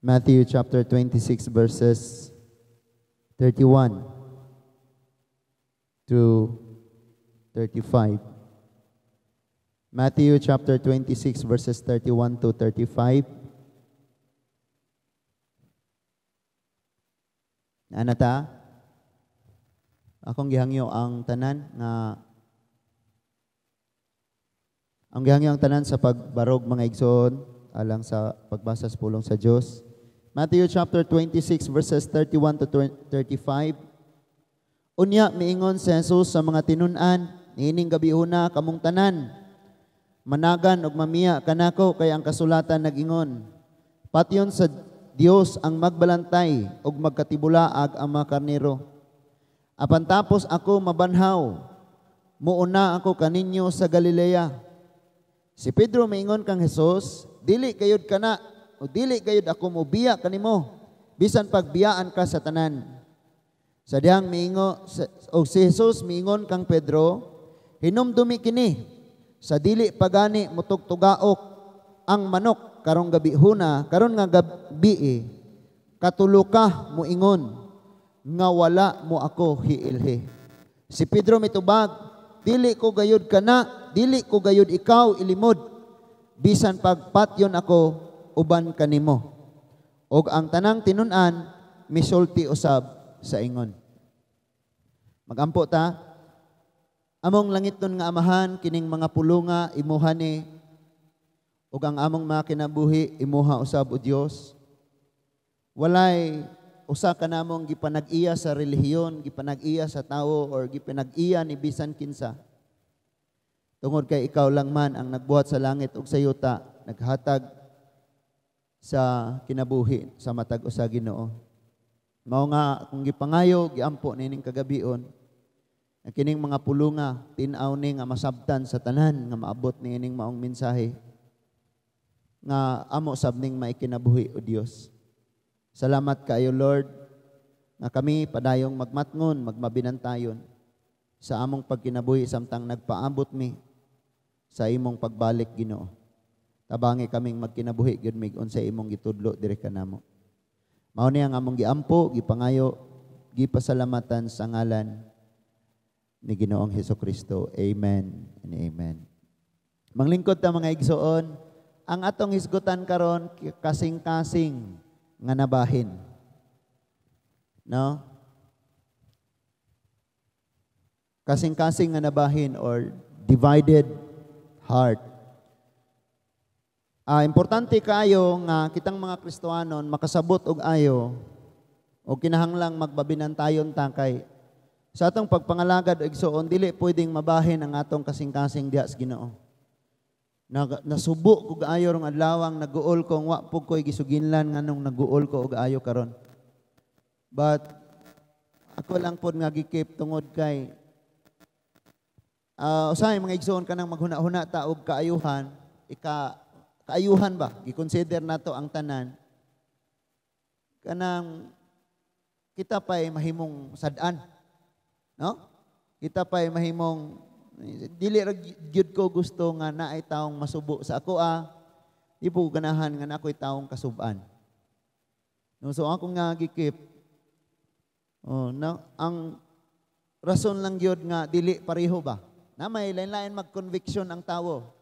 Matthew chapter 26 verses 31 to 35. Matthew chapter 26 verses 31 to 35. Ana ta? Akong gihangyo ang tanan nga ang gihangyo ang tanan sa pagbarog, mga igsoon, alang sa pagbasa sa pulong sa Dios. Matthew chapter 26 verses 31 to 35. Unya miingon si Jesus sa mga tinun-an, "Niining gabihuna kamong tanan managan og mamiya kanako, kay ang kasulatan nagingon, 'Patyon sa Dios ang magbalantay ug magkatibulaag ang mga karnero.' Apan tapos ako mabanhaw, muuna ako kaninyo sa Galilea." Si Pedro miingon kang Jesus, "Dili kayod kana o dili gayud ako mobiya kanimo bisan pagbiyaan ka sa tanan." Sa dihang miingo o si Jesus miingon kang Pedro, "Hinumdumi kini, sa dili pagani mutugtugaok ang manok karong gabi huna, karon nga gabi eh, katulo ka moingon nga wala mo ako hiilhi." Si Pedro mitubag, "Dili ko gayud kana, dili ko gayud ikaw ilimod, bisan pagpatyon ako uban kanimo." Og ang tanang tinun-an misulti usab sa ingon. Magampo ta. Among langitnon nga Amahan, kining mga pulunga imuha ni ug ang among mga kinabuhi imuha usab, o Dios. Walay usa ka namong gipanag-iya sa relihiyon, gipanag-iya sa tawo or gipanag-iya ni bisan kinsa. Tungod kay ikaw lang man ang nagbuhat sa langit ug sa yuta, naghatag sa kinabuhi sa matag usa, Ginoo. Mao nga kung gipangayo, giampo nining kagabion, ang kining mga pulunga tin-aw ni nga masabtan sa tanan nga maabot niining maong mensahe nga amo sab ning maikinabuhi, o Dios. Salamat kaayo, Lord, nga kami padayong magmatngon, magmabinantayon sa among pagkinabuhi samtang nagpaabot mi sa imong pagbalik, Ginoo. Tabangi kaming magkinabuhi gyud mig unsa imong gitudlo diri kanamo. Mao ni ang among giampo, gipangayo, gipasalamatan sa ngalan ni Ginoong Hesukristo. Amen and amen. Manglingkod ta, mga igsoon, ang atong hisgutan karon, kasing-kasing nga nabahin. No? Kasing-kasing nga nabahin or divided heart. Importante kayo nga kitang mga Kristohanon makasabot og ayo o kinahanglang magbabinantayon ta kay sa atong pagpangalagad, igsoon, dili pwedeng mabahin ang atong kasing-kasing diha sa Ginoo. Nasubo ko ayo rong adlawang naguol ko, wa pud ko'y gisuginlan nganong naguol ko og ayo karon. But ako lang pod nga gikip tungod kay usahay, mga igsoon, kanang maghuna-huna ta og kaayuhan, ika kaayuhan ba, gi-consider nato ang tanan, kanang kita pa'y mahimong sad-an, no? Kita pa'y mahimong dili ra gyud ko gusto nga naay taong masubo sa ako ah. Di po ganahan nga na ako'y taong kasuban. No, so ako nga gikip. Oh, na, ang rason lang gyud nga dili pareho ba? Na may lain-lain mag-conviction ang tawo.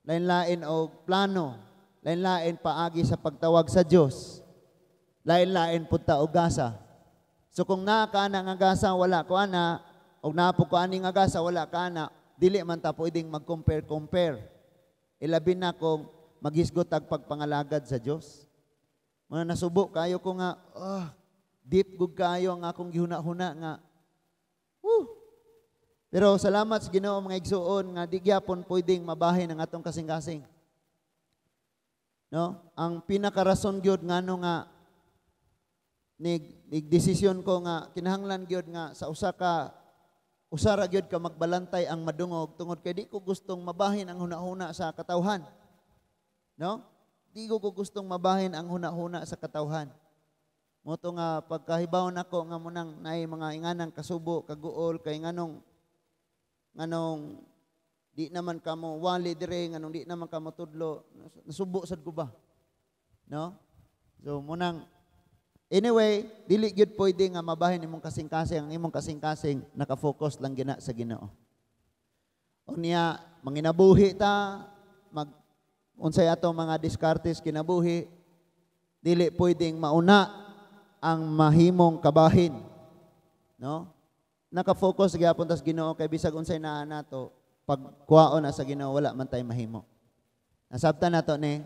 Lain-lain og plano, lain-lain paagi sa pagtawag sa Dios. Lain-lain pud ta og gasa. So kung naa ka ana nga gasa, wala ko ana, og naa po ko ani nga gasa, wala ka ana, dili man ta pwedeng mag-compare-compare. Ilabi na kung maghisgot ag pagpangalagad sa Dios. Muna nasubo kayo ko nga, oh, deep gud kayo ang akong gihuna-huna nga. Woo! Pero salamat sa Ginoo, mga igsuon, nga di gyapon pwedeng mabahin ang atong kasing-kasing. No? Ang pinakarason gyud ngano nga nig desisyon ko nga kinahanglan gyud nga sa usa ka usa ra gyud ka magbalantay ang madungog tungod kay di ko gustong mabahin ang hunahuna sa katawhan. No? Di ko gustong mabahin ang hunahuna sa katawhan. Mo to nga pagkahibaw nako nga munang naay mga inganang kasubo, kaguol kay nganong di naman kamo wali dire, nganong di naman kamo tudlo, nasubo sad ko ba? No? So munang anyway, dili gyud pwede nga mabahin imong kasing-kasing, ang imong kasing-kasing naka-focus lang gina sa Ginoo. Unya manginabuhi ta, mag unsay ato mga diskartes kinabuhi, dili pwedeng mauna ang mahimong kabahin. No? Naka-focus gyapon tas Ginoo kay bisag unsay naa nato, pag kuwaon na sa Ginoo, wala man tay mahimo. Nasabtan nato ni.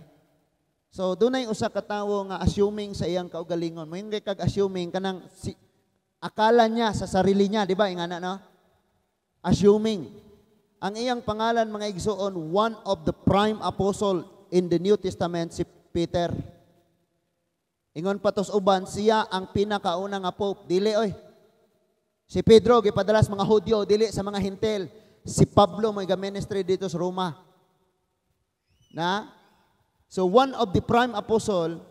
So dunay usa ka tawo nga assuming sa iyang kaugalingon. Moingon kag assuming kanang si, akala niya sa sarili niya, di ba? Ingana, no? Assuming. Ang iyang pangalan, mga igsoon, one of the prime apostle in the New Testament, si Peter. Ingon pa tos uban, siya ang pinakauna nga pope. Dili oy. Si Pedro gipadala sa mga Hudyo, dili sa mga Hentil. Si Pablo may ministry dito sa Roma. Na? So one of the prime apostle,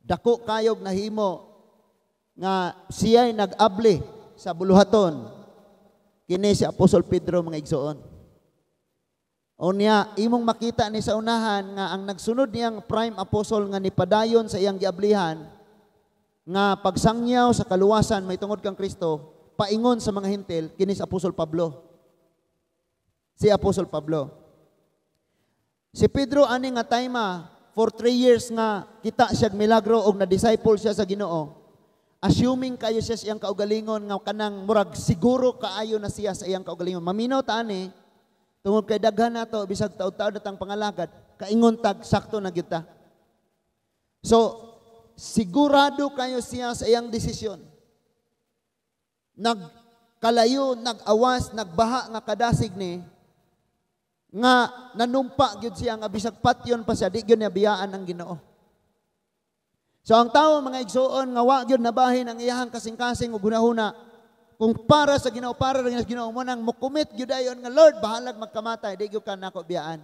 dako kayog nahimo nga siya'y nag-abli sa buluhaton. Kini si Apostol Pedro, mga igsoon. Unya, imong makita ni sa unahan nga ang nagsunod niyang prime apostle nga nipadayon sa iyang giablihan nga pagsangyaw sa kaluwasan may tungod kang Kristo paingon sa mga Hentil, kini si Apostol Pablo. Si Apostol Pablo. Si Pedro ani nga time for 3 years nga kita siya milagro og na disciple siya sa Ginoo. Assuming kayo siya sa iyang kaugalingon nga kanang murag siguro kaayo na siya sa iyang kaugalingon. Maminaw ta ani tungod kay daghan nato, bisag taud-taud natang pangalagad, kaingon tag sakto na gyud ta. So sigurado kayo siya sa iyang desisyon. Nagkalayo, nag-awas, nagbaha nga kadasig ni nga nanumpa gyud siya nga bisag patyon pa siya, di gyud niya biyaan ang Ginoo. So ang tao, mga igsuon, nga wa gyud nabahin ang iyahang kasing-kasing ug hunahuna kung para sa Ginoo, para ra sa Ginoo, mo nang mo-commit gyud ayon nga, "Lord, bahalag magkamatay, di gyud ka nako biyaan."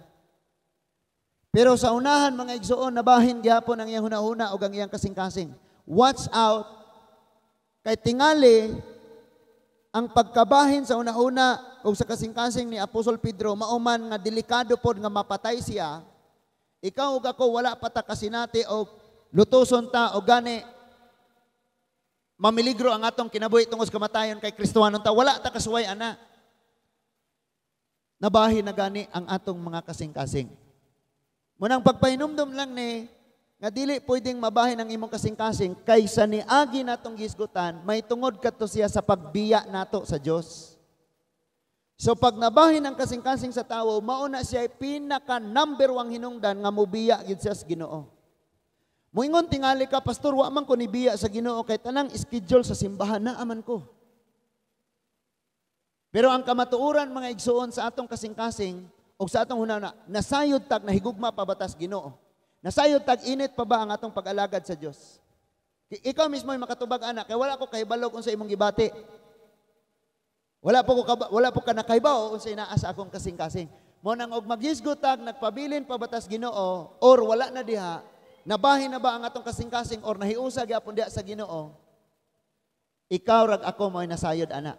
Pero sa unahan, mga igsuon, nabahin gyapon ang iyang hunahuna ug ang iyang kasing-kasing. Watch out kay tingali ang pagkabahin sa una-una o sa kasing-kasing ni Apostol Pedro mauman nga delikado pod nga mapatay siya. Ikaw ug ako, wala pa ta kasinati o lutuson ta o gani mamiligro ang atong kinabuhi tungod sa kamatayon kay Kristohanon ta, wala ta kasuway ana. Nabahin na gani ang atong mga kasing-kasing. Munang pagpahinumdum lang ni nga dili pwedeng mabahin ang imong kasing-kasing kaysa niagi natong gisgutan may tungod kadto siya sa pagbiya nato sa Dios. So pag nabahin ang kasing-kasing sa tawo, mauna siya pinaka number one hinungdan nga mubiya gid siya sa Ginoo. Moingon tingali ka, "Pastor, wa man ko nibiya sa Ginoo kay tanang schedule sa simbahan naa man ko." Pero ang kamatuoran, mga igsuon, sa atong kasing-kasing o sa atong hunahuna, nasayod tag nahigugma pa ba tas Ginoo? Nasayod tag init pa ba ang atong pag-alagad sa Dios? Ikaw mismo ay makatubag ana kay wala ko kahibalo kung sa imong gibati. Wala po ka nakahibaw unsay naa sa akong kasing-kasing. Mo nang og maghisgot tag nagpabilin pa ba tas Ginoo or wala na diha, nabahin na ba ang atong kasing-kasing or nahiusa gyapon diha sa Ginoo? Ikaw rag ako mo'y nasayod ana.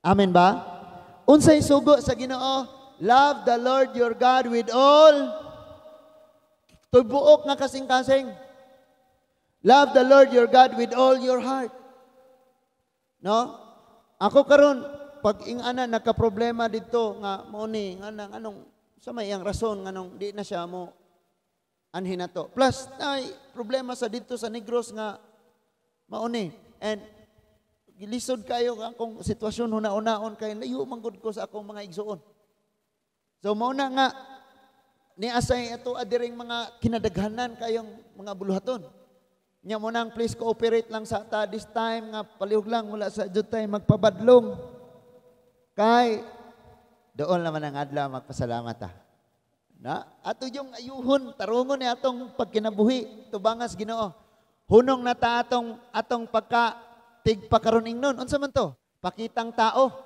Amen ba? Unsay sugo sa Ginoo? Love the Lord your God with all tibuok nga kasing-kasing. Love the Lord your God with all your heart. No? Ako karon pag ing-ana nagka-problema dito nga mo ni nga nang anong sa may iyang rason nganong di na siya mo anhin nato. Plus ay problema sa dito sa Negros nga mao ni and gilisod kayo ang akong sitwasyon huna-hunaon kay layo man gud ko sa akong mga igsuon. So mao na nga ni asay ato adiring mga kinadaghanan kayong mga buluhaton. Nya mo nang please cooperate lang sa ta this time nga palihog lang mula sa jud tay magpabadlong. Kay doon naman ang adlaw magpasalamat ta. Na ato yung ayuhon tarungon ni atong pagkinabuhi tubangas Ginoo. Hunong na ta atong atong pagka tigpakaron ingnon. Unsa man to? Pakitang tao.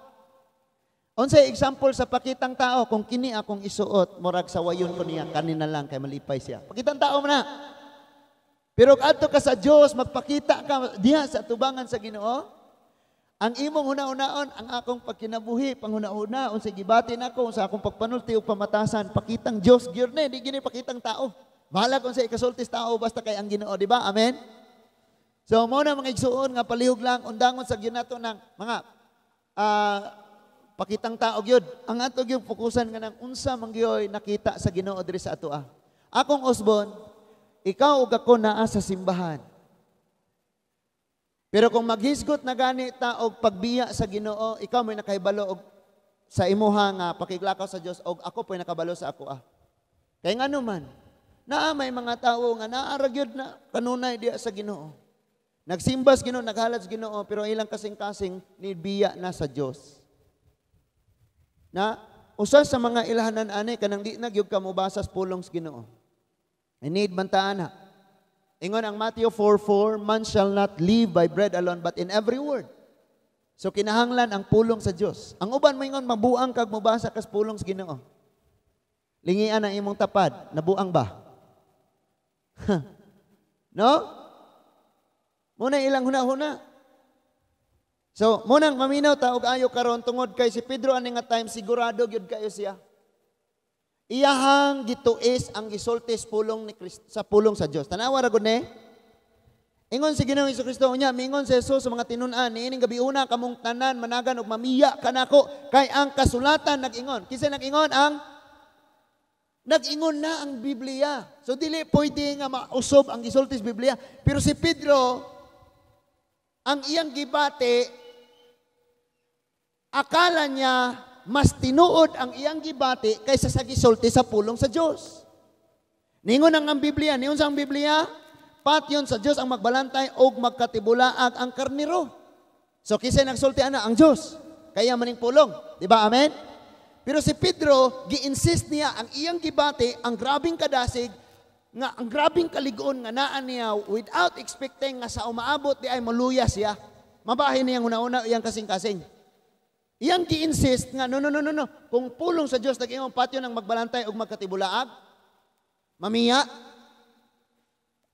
Unsay example sa pakitang tao? Kung kini akong isuot, murag sawayon ko niya, kanina lang kay malipay siya. Pakitang tao man na. Pero adto ka sa Dios, magpakita ka diha sa tubangan sa Ginoo, ang imong huna-hunaon, ang akong pagkinabuhi, panghuna-huna, unsay gibati nako sa akong pagpanulti ug pamatasan, pakitang Dios gyud ni, di gini pakitang tao. Bahala kung sa ikasulti sa tao, basta kay ang Ginoo, di ba? Amen? So, mao na, mga igsuon, nga palihog lang, undangon sa gyud nato ng mga pakitang tao gyud. Ang ato gyud fokusan nga nang unsa man gyoy nakita sa Ginoo diri sa atoa. Akong usbon, ikaw ug ako naa sa simbahan. Pero kung maghisgot na gani ta og pagbiya sa Ginoo, ikaw may nakahibalo og sa imuha nga pakiglakaw sa Dios og ako po'y nakabalo sa ako ah. Kay ngano man, naa may mga tawo nga naa ra gyud na kanunay diya sa Ginoo. Nagsimba sa Ginoo, naghalad sa Ginoo, pero ilang kasing-kasing nibiya na sa Dios. Na usa sa mga ilahanan ani, kanang di na gyud ka mobasa sa pulong sa Ginoo. I need bantaan ha. Ingon ang Matthew 4:4, "Man shall not live by bread alone, but in every word." So kinahanglan ang pulong sa Dios. Ang uban moingon mabuang kag mobasa kas pulong sa Ginoo. Lingian ang imong tapad, nabuang ba? No? Muna ilang huna-huna. So, munang maminaw ta og ayo karon tungod kay si Pedro ani nga time, sigurado gyud kayo siya. Iyahang gituis ang gisulti sa pulong ni Kristo, sa pulong sa Dios. Tanawa ra gud ni. Ingon si Ginoong Kristo unya, mingon si Jesus sa mga tinun-an, "Niining gabiuna kamong tanan managan og mamiya kanako kay ang kasulatan nag-ingon." Kinsa nag-ingon? Ang nag-ingon na ang Biblia. So dili pwede nga mausob ang gisulti sa Biblia. Pero si Pedro, ang iyang gibati, akala niya mas tinuod ang iyang gibati kaysa sa gisulti sa pulong sa Dios. Ningon ang Biblia, ningon sa ang Biblia, "Patyon sa Dios ang magbalantay og magkatibulaag ang karniro." So kinsay nagsulti ana? Ang Dios. Kaya maning pulong, di ba? Amen. Pero si Pedro, gi-insist niya ang iyang gibati, ang grabing kadasig, nga ang grabing kaligon nga naa niya without expecting nga sa umaabot di ay maluya siya. Mabahin niyang una-una iyang kasing-kasing. Iyang gi-insist nga, "No, no, no, no, no. Kung pulong sa Dios nag-ingon patyon ang magbalantay og magkatibulaag, mamiya,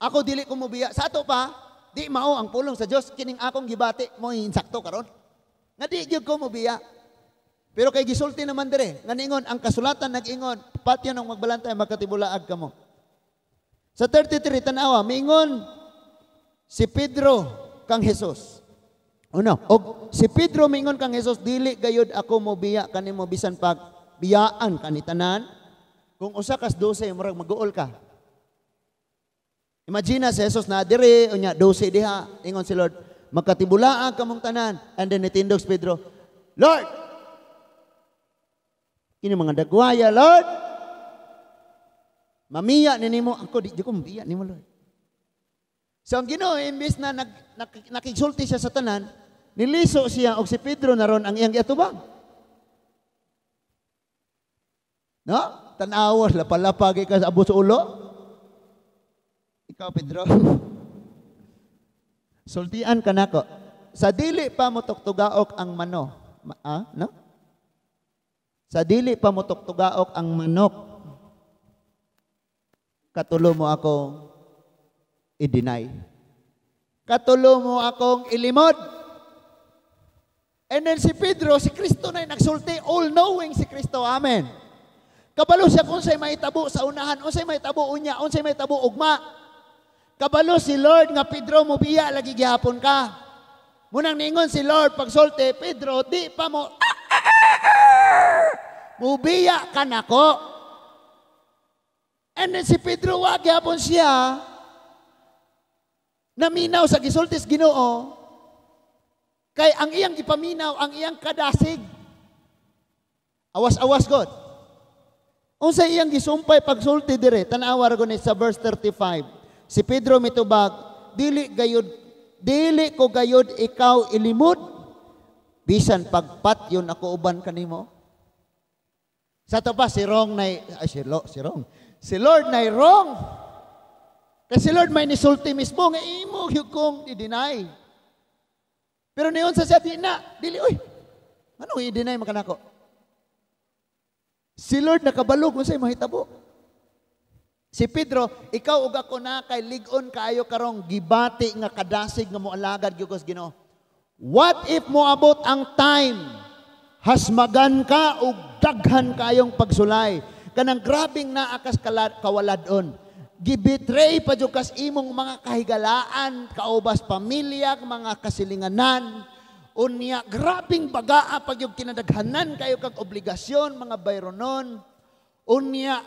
ako dili ko mobiya." Sa ato pa, di mao ang pulong sa Dios, kining akong gibati mo insakto karon. Nga di gyud ko mobiya. Pero kay gisulti naman dire, nga ningon ang kasulatan nag-ingon, "Patyon ang magbalantay magkatibulaag kamo." Sa 33, tanawa, miingon si Pedro kang Jesus. Uno, og si Pedro miingon kang Jesus, "Dili gayud ako mobiya kanimo bisan pag biyaan kani tanan." Kung usa kas 12, murag maguol ka. Imagine na si Jesus na dire, unya 12 diha, ingon si Lord, "Magkatibulaan kamong tanan." And then nitindog si Pedro, "Lord, kini mga dagwaya, Lord, mamiya ni nimo ako, di ko mabiya nimo, Lord." So ang Ginoo, imbes na nakigsulti siya sa tanan, niliso siya og si Pedro na ron ang iyang giatubang. No? Tanawa, lapalapagi ka sa abot sa ulo. Ikaw, Pedro. Sultian ka nako. Sa dili pa mo tuktugaok ang mano. No? Sa dili pa mo tuktugaok ang manok, katulo mo akong i-deny. Katulo mo akong ilimod. And then si Pedro, si Kristo na nagsulti, all-knowing si Kristo. Amen. Kabalo siya kung sa'y mahitabo sa unahan, unsay mahitabo unya, unsay mahitabo ugma. Kabalo si Lord nga Pedro mobiya lagi gihapon ka. Munang ningon si Lord pagsulti, "Pedro, di pa mo mubiya ka nako." And then si Pedro, wa gihapon siya naminaw sa gisultis Ginoo, kay ang iyang gipaminaw ang iyang kadasig. Awas-awas God. Unsa iyang gisumpay pagsulti dire? Tan-awa ra gud sa verse 35. Si Pedro mitubag, "Dili ko gayud ikaw ilimod bisan pagpatyon ako uban kanimo." Sa to pa si wrong nay ay si, Lo, si wrong. Si Lord nay wrong. Kasi si Lord may nisulti mismo nga imo gyud kong i-deny. Pero niyon sa siya di na, dili oy. Ano i-deny man kanako? Si Lord nakabalo kung sa'y mahitabo. Si Pedro, ikaw ug ako na kay lig-on kaayo karong gibati nga kadasig nga moalagad gyud sa Ginoo. What if moabot ang time hasmagan ka og daghan kayong pagsulay, kanang grabing naa kas kawaladon? Gibetray pa jud kas imong mga kahigalaan, kaubas pamilya, mga kasilinganan. Unya, grabing bagaa pag yung kinadaghanan kayo kag obligasyon, mga bayronon. Unya,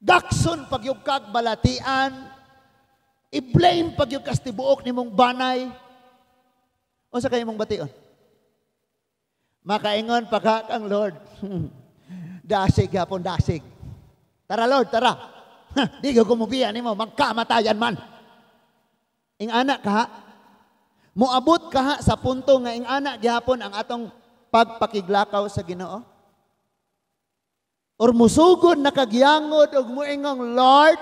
gakson pag yung kag balatian. I-blame pag yung kas tibuok nimong banay. Unsa kayo mong bation? Makaingon pa ka kang Lord. Dasig gapon, dasig. Tara Lord, tara. Di ko kumubiya nimo, magkamatayan man. Ing-ana ka, moabot ka sa punto nga ing-ana gihapon ang atong pagpakiglakaw sa Ginoo. Or musugod na kagyangod og moingong, "Lord,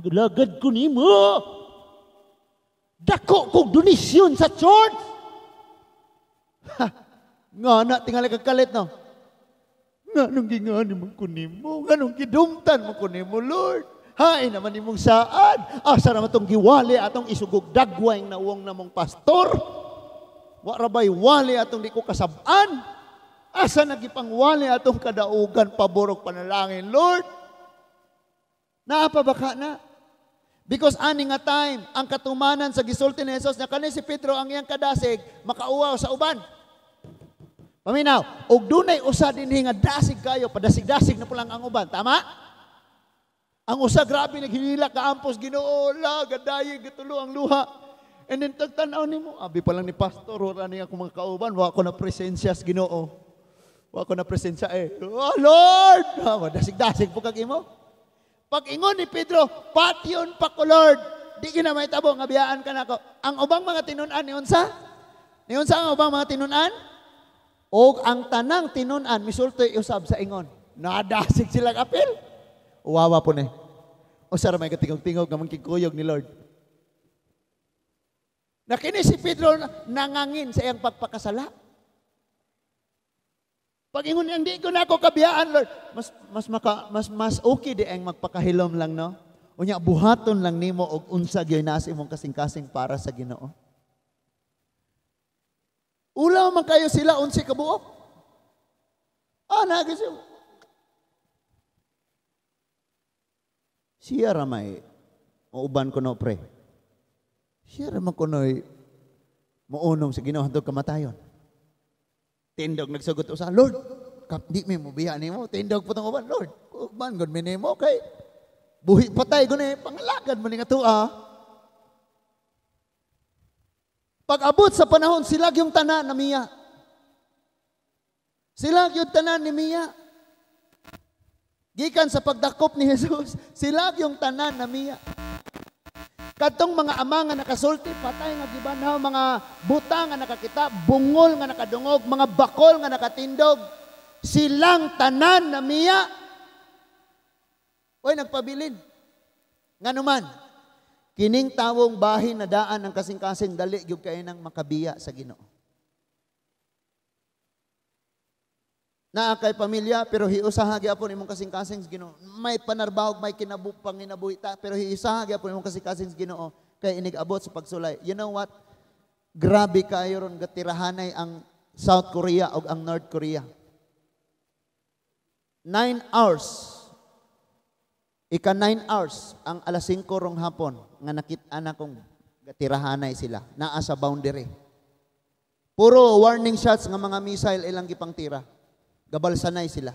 lagad ko nimo. Dako kog donasyon sa church." Ha, nga na tingali kag kalit, no? Nga nung gingani man ko nimo, nga nung gidumtan mo ko nimo, Lord. Hain naman nimong saad. Asa naman tong giwali atong isugog dagway nawong namong pastor? Wa ra bay wali atong di ko kasab-an? Asa nagipangwali atong kadaugan paborog panalangin, Lord? Naa pa ba ka na? Because ani nga time, ang katumanan sa gisulti ni Jesus na kani si Pedro ang iyang kadasig, makauwaw sa uban. Paminaw, og dunay usa dinhi nga dasig kayo, padasig-dasig na po lang ang uban. Tama? Ang usa grabe naghihilak kaampos Ginoo, la gadayi gitulo ang luha. And then tagtan-aw nimo, abi pa lang ni pastor, wala ni ako mga kauban, wa ko na presensya sa Ginoo. Wa ko na presensya eh. Oh Lord, ha, dasig-dasig po kag imo. Pag ingon ni Pedro, "Patyon pa ko, Lord. Di gina mahitabo nga biyaan ka nako." Ang ubang mga tinun-an ni unsa? Ni unsa ang ubang mga tinun-an? Og ang tanang tinun-an misulti usab sa ingon. Nadasig sila apil. Uwawa po ni. Usa ra may katingog-tingog nga mangkikuyog ni Lord. Na kini si Pedro nangangin sa iyang pagpakasala. Pag ingon niyang, "Di ko na ako kabiyaan, Lord." Mas mas maka mas mas okay di ang magpakahilom lang, no? Unya buhaton lang nimo og unsa gyud na sa imong kasing-kasing para sa Ginoo. Ulaw man kayo sila 11 ka buok. Ah, nagi siya. Siya ramay mauban ko no, pre. Siya ramay kuno'y muunong sa Ginoo hantod kamatayon. Tindog nagsugot usa, "Lord, kap di mi mobiya nimo." Tindog po tong uban, "Lord, uban gud mi nimo kay buhi patay gud ni pangalagad mo ni nga tuwa." Pag-abot sa panahon, sila yung tanan na miya. Sila yung tanan ni Mia. Gikan sa pagdakop ni Jesus, sila yung tanan na miya. Kadtong mga ama nga nakasulti, patay nga gibanhaw, mga buta nga nakakita, bungol nga nakadungog, mga bakol nga nakatindog, silang tanan na miya. Oy, nagpabilin. Nganuman, kining tawong bahin na daan ang kasing-kasing dali gyud kay nang makabiya sa Ginoo. Naa kay pamilya pero hiusaha gyapon imong kasing-kasing sa Ginoo. May panarbahog, may panginabuhi ta pero hiusaha gyapon imong kasing-kasing sa Ginoo kay inig-abot sa pagsulay. You know what? Grabe kayo ron gatirahanay ang South Korea ug ang North Korea. 9 hours. Ika 9 hours ang alas 5 rong hapon nga nakit-an akong gatirahanay sila naa sa boundary. Puro warning shots nga mga missile ilang gipangtira. Gabalsanay sila.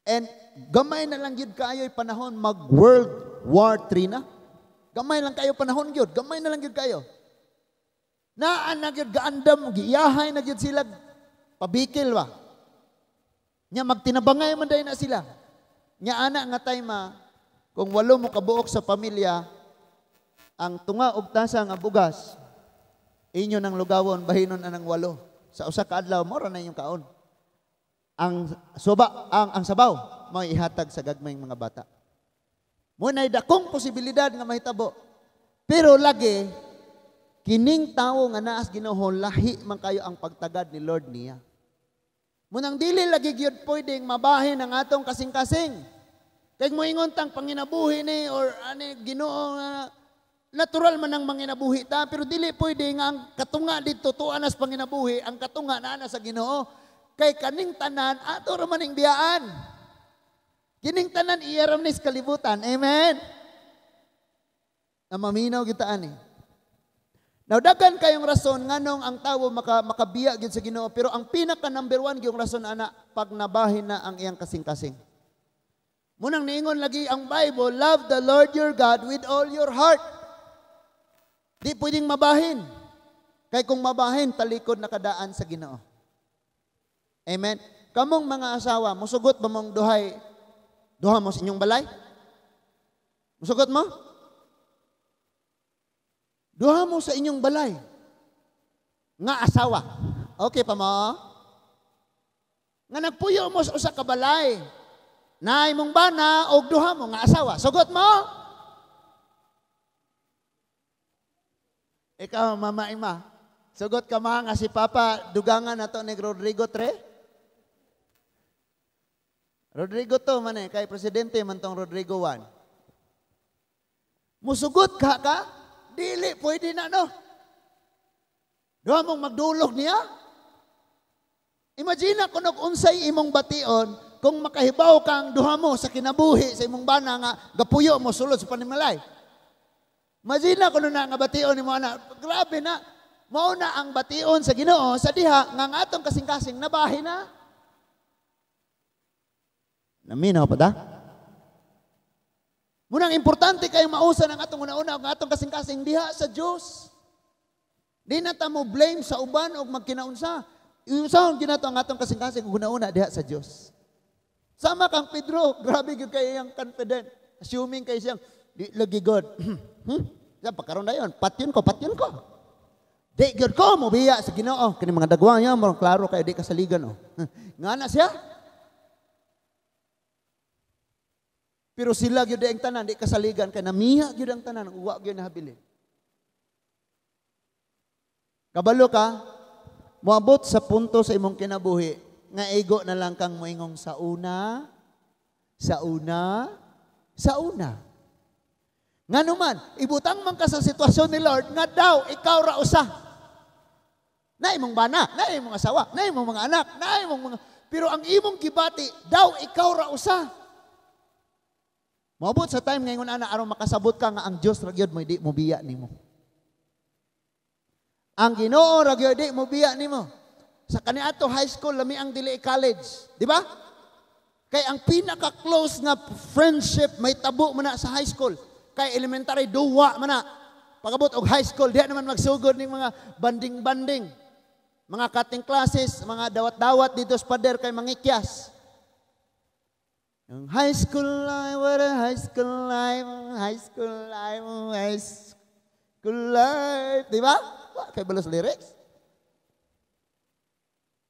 And gamay na lang gyud kaayo panahon mag World War III na. Gamay lang kayo panahon gyud, gamay na lang gyud kayo. Naa na gyud gaandam, giyahay na gyud sila pabikil ba. Nya magtinabangay man day na sila. Nya ana nga time kung walo mo kabuok sa pamilya, ang tunga og tasa nga bugas, inyo nang lugawon, bahinon anang walo. Sa usa ka adlaw, mora na inyong kaon. Ang suba, ang sabaw, mao ihatag sa gagmayng mga bata. Mo nay dakong posibilidad nga mahitabo. Pero lagi kining tawo nga naas Ginoo, lahi man kayo ang pagtagad ni Lord niya. Munang dili lagi gyud pwedeng mabahin ang atong kasing-kasing. Kay moingon tang panginabuhi ni or ani Ginoo nga natural man ang manginabuhi ta, pero dili pwede nga ang katunga didto tuwa nas panginabuhi, ang katunga naa na sa Ginoo. Kay kaning tanan ato ra man ning biyaan. Kining tanan iyaram ni sa kalibutan. Amen. Na maminaw kita ani. Now, daghan kayong rason nganong ang tawo makabiya gyud sa Ginoo, pero ang pinaka number one gyung rason ana, pag nabahin na ang iyang kasing-kasing. Munang niingon lagi ang Bible, "Love the Lord your God with all your heart." Di pwedeng mabahin. Kay kung mabahin, talikod na kadaan sa Ginoo. Amen. Kamong mga asawa, musugot ba mong duhay duha mo sa inyong balay? Musugot mo? Duha mo sa inyong balay. Nga asawa. Okay pa mo? Nga nagpuyo mo sa usa ka balay. Naay mong bana og duha mo nga asawa. Sugot mo? Ikaw, Mama Ima, sugot ka ma nga si Papa dugangan nato ni Rodrigo Tre? Rodrigo to man eh, kay presidente man tong Rodrigo 1. Musugot ka ka? Dili, pwede na no. Duha mong magdulog niya? Imagine kung unsay imong bation kung makahibaw kang duha mo sa kinabuhi sa imong bana nga gapuyo mo sulod sa panimalay. Imagine kung na nga bation nimo ana, grabe na. Mao na ang bation sa Ginoo sa diha nga ang atong kasing-kasing nabahin na. Naminaw pa ta? Munang importante kayo mausa ng atong una-una ang atong kasing-kasing diha sa Dios. Di na ta mo blame sa uban og magkinaunsa. Iusahon ginato ang atong kasing-kasing ug una-una diha sa Dios. Sama kang Pedro, grabe gyud kay iyang confident. Assuming kay siyang di lagi God. Sa pagkaron na yon, patyon ko, patyon ko. Di gyud ko mobiya sa Ginoo. Kini mga dagwa niya, murag klaro kayo di kasaligan oh. Nga na siya. Pero sila gyud ang tanan di kasaligan kay namiha gyud ang tanan, uwa gyud nahabilin. Kabalo ka, moabot sa punto sa imong kinabuhi nga igo na lang kang moingong sa una, sa una, sa una. Ngano man, ibutang man ka sa sitwasyon ni Lord nga daw ikaw ra usa. Na imong bana, na imong asawa, na imong mga anak, na imong mga, pero ang imong gibati daw ikaw ra usa. Moabot sa time ngayon ana aron makasabot ka nga ang Dios ra gyud mo di mobiya nimo. Ang Ginoo ra gyud di mobiya nimo. Sa kaniadto high school lami ang dili college, di ba? Kay ang pinaka-close nga friendship may tabo man na sa high school. Kay elementary duwa man na. Pagabot og high school diha naman magsugod ning mga banding-banding. Mga cutting classes, mga dawat-dawat dito sa pader kay mangikyas. Ang high school life, what a high school life, high school life, high school life. Di ba? Wa kay balos lyrics.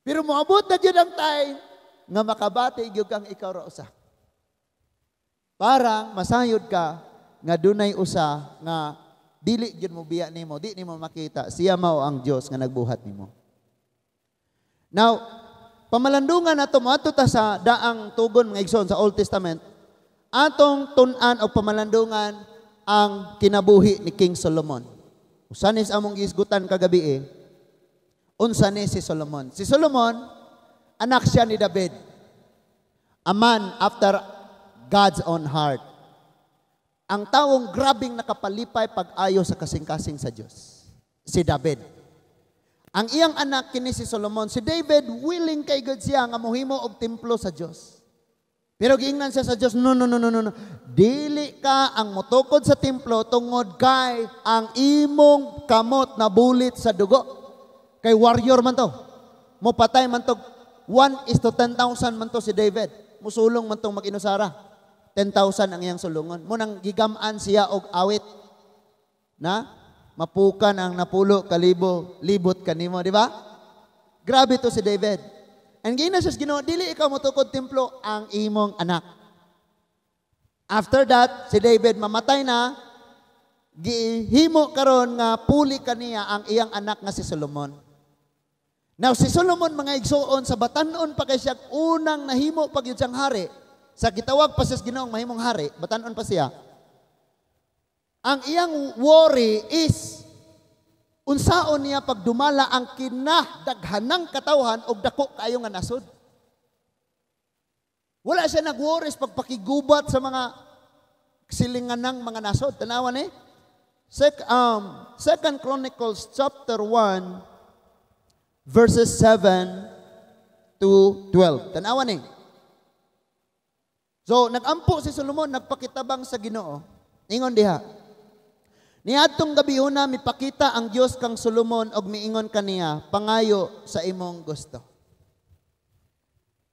Pero moabot na gyud ang time nga makabati gyud kang ikaw ra usa. Parang masayod ka nga dunay usa nga dili gyud mo biya nimo, di nimo makita, siya mao ang Dios nga nagbuhat nimo. Now, pamalandungan nato moadto ta sa daang tugon mga igsoon sa Old Testament, atong tun-an og pamalandungan ang kinabuhi ni King Solomon. Usa ni sa among gihisgutan kagabi eh, unsa ni si Solomon? Si Solomon, anak siya ni David. A man after God's own heart. Ang tawong grabing nakapalipay pag-ayo sa kasing-kasing sa Dios, si David. Ang iyang anak kini si Solomon, si David willing kay God siya nga mohimo og templo sa Dios. Pero giingnan siya sa Dios, no, no, no, no, no, no. Dili ka ang motukod sa templo tungod kay ang imong kamot nabulit sa dugo. Kay warrior man to. Mopatay man to 1 is to 10,000 man to si David. Musulong man tong mag-inusara. 10,000 ang iyang sulungon. Munang gigam-an siya og awit na mapukan ang napulo kalibo, libot kanimo, di ba? Grabe to si David. And giingnan siya sa Ginoo, dili ikaw motukod templo, ang imong anak. After that, si David mamatay na, gihimo karon nga puli kaniya ang iyang anak nga si Solomon. Now si Solomon mga igsuon sa batanon pa kay siya unang nahimo pag yun siyang hari. Sa gitawag pa siya sa Ginoong mahimong hari, batanon pa siya. Ang iyang worry is unsaon niya pagdumala ang kinadaghanang katawhan og dako kaayo nga nasod. Wala siya nag-worries pagpakigubat sa mga silinganang mga nasod. Tanawan eh. Second Chronicles chapter 1 verses 7 to 12. Tanawan eh. So, nagampo si Solomon, nagpakitabang sa Ginoo. Ingon diha. Niadtong gabihuna mipakita ang Dios kang Solomon og miingon kaniya, "Pangayo sa imong gusto."